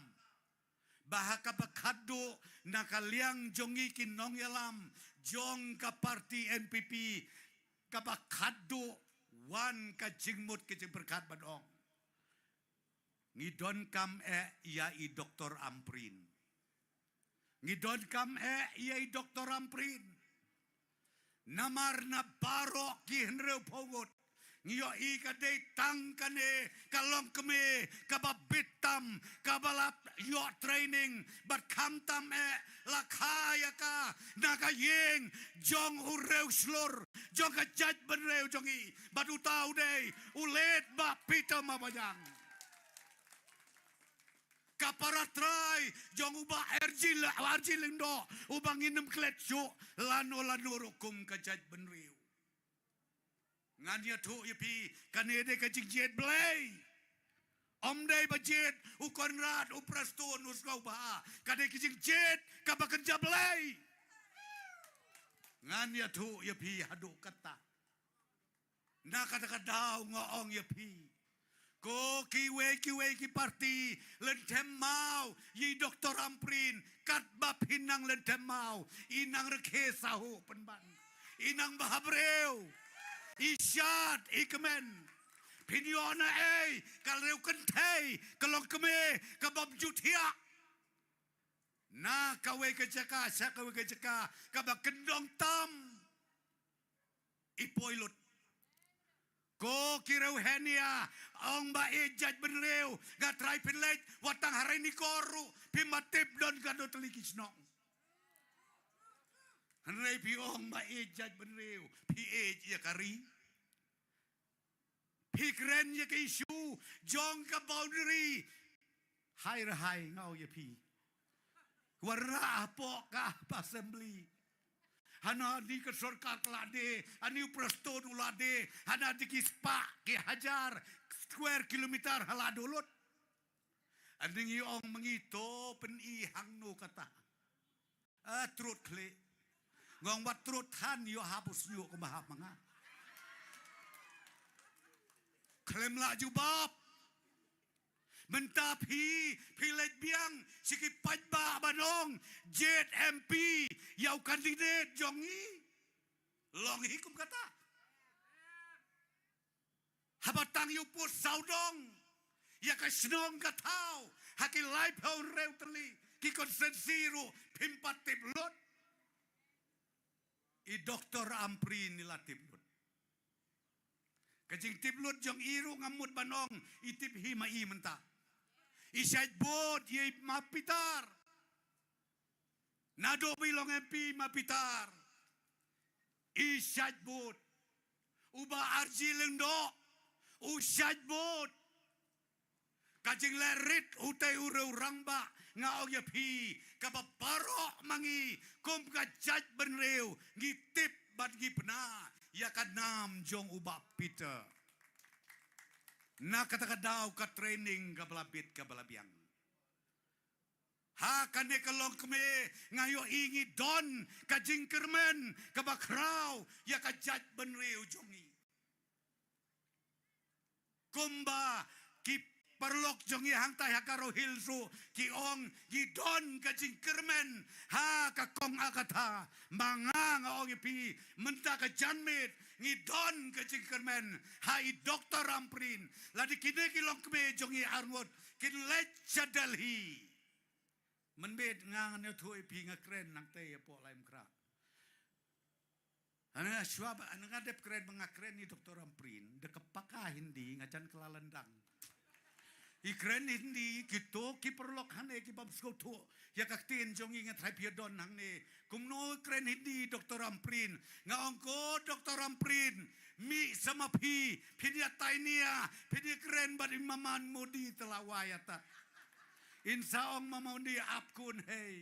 ba ha kaba khatduh na ka liang jong ngi ki nongïalam jong ka party N P P, kaba khatduh wan ka jingmut ka jingpyrkhat ban ong, ngi donkam eh ïa i Doktor Ampareen. Ngi donkam eh ïa i Doktor Ampareen. Namar na baroh ki hynriewphew ngut ngi ïohi ka dei tang kane ka longkmie kaba bit tam, kaba la ïoh training bad khamtam eh la kha ïa ka na ka ïing jong u riewshlur jong ka jaitbynriew jong ngi. Bad uta u dei u late Bah Peter Mawbaniang. Ka para trai jong u Bah R G la, R G Lyngdoh, uba ngin ym klet shuh lano lano ruh kum ka jaitbynriew. Ngan ïathuh ïa phi, kane dei ka jingjied Blei. Ym dei ba jied u Conrad, u Prestone, u Sngewbha. Ka dei ka jingjied kaba kynja Blei. Ngan ïathuh ïa phi haduh katta. Na kata ka daw nga ong ïa phi, ko kiwei kiwei ki party, lynthem maw ïa i Doktor Ampareen, katba phin nang lynthem maw, i nang rkhie sahuh pynban, i nang bhabriew, i shad i kmen. Phin ïoh na ei ka riew kynthei ka longkmie ka bym ju thiah. Na kawei ka jaka sha kawei ka jaka kaba kyndong tam, i poi lut. Ko ki riew henia, ong ba ïeit jaitbynriew, nga trai phin leit, wat tang ha Ranikor ruh phim pat tip don katno tylli ki shnong. Hynrei phi ong ba ïeit jaitbynriew, phi ïeit ïa ka ri. Phi kren ïa ka issue jong ka boundary. Hai re hai, nga ong ïa phi, wat rah hapoh ka assembly. Hana ni ka sorkar ka la die, ani u Prestone u la die, hana di ki spah ki hajar square kilometer ha la duh lut. Ani ngi ong ma ngi to pyni hangno kata. A trud khlieh. Nga ong wat trud than, ïoh hap u shñiuh kumba hap ma nga. Khlem lah jubab. Mynta phi, phi leit biang sha ki paidbah ban ong, jied M P ïa u candidate jong ngi. Long hi kum kata. Haba tang ïa u pud sawdong ïa ka shnong ka thaw ha ki laiphew hynriew tylli ki constituency ruh phim pat tip lut. I Doktor Ampareen i la tip lut. Ka jingtip lut jong i ruh ngam mut ban ong i tip hi ma i mynta. I shait bud ïa i Ma Pitar. Naduh ba i long M P ma Peter, i shait bud. U Bah R G Lyngdoh, u shait bud. Ka jingleh rit utei u riew rangbah, nga ong ïa phi, kaba baroh ma ngi kum ka jaitbynriew ngi tip bad ngi pynah ïa ka nam jong u Bah Peter. Na kata ka daw ka training kaba la bit kaba la biang. Ha kane ka longkmie nga ïohi ngi don ka jingkyrmen kaba khraw ïa ka jaitbynriew jong ngi. Kumba ki paralok jong ngi hangtai ha Garo Hills ruh ki ong ngi don ka jingkyrmen ha ka kong Agatha. Ma nga nga ong ïa phi, mynta ka janmiet ngi don ka jingkyrmen ha i Doktor Ampareen. Lada kine ki longkmie jong ngi arngut kin leit sha Delhi. Mynmiet nga ngan ïathuh ïa phi, nga kren nangtei hapoh Laitumkhrah. Hana shuwa ba nga dep kren ba nga kren i Doktor Ampareen da ka paka Hindi, nga jan kylla lyndang. I kren Hindi, kito ki paralok hangne ki bym sngewthuh ïa ka ktien jong ngi, nga tharai phi ïa don hangne. Kumno kren Hindi Doktor Ampareen? Nga ong ko Doktor Ampareen, mih sa ma phi, phin ïa tai nia, phin ïa kren bad i Maman Modi, te la wai ata. In sa ong Maman Modi, aap kaun hai?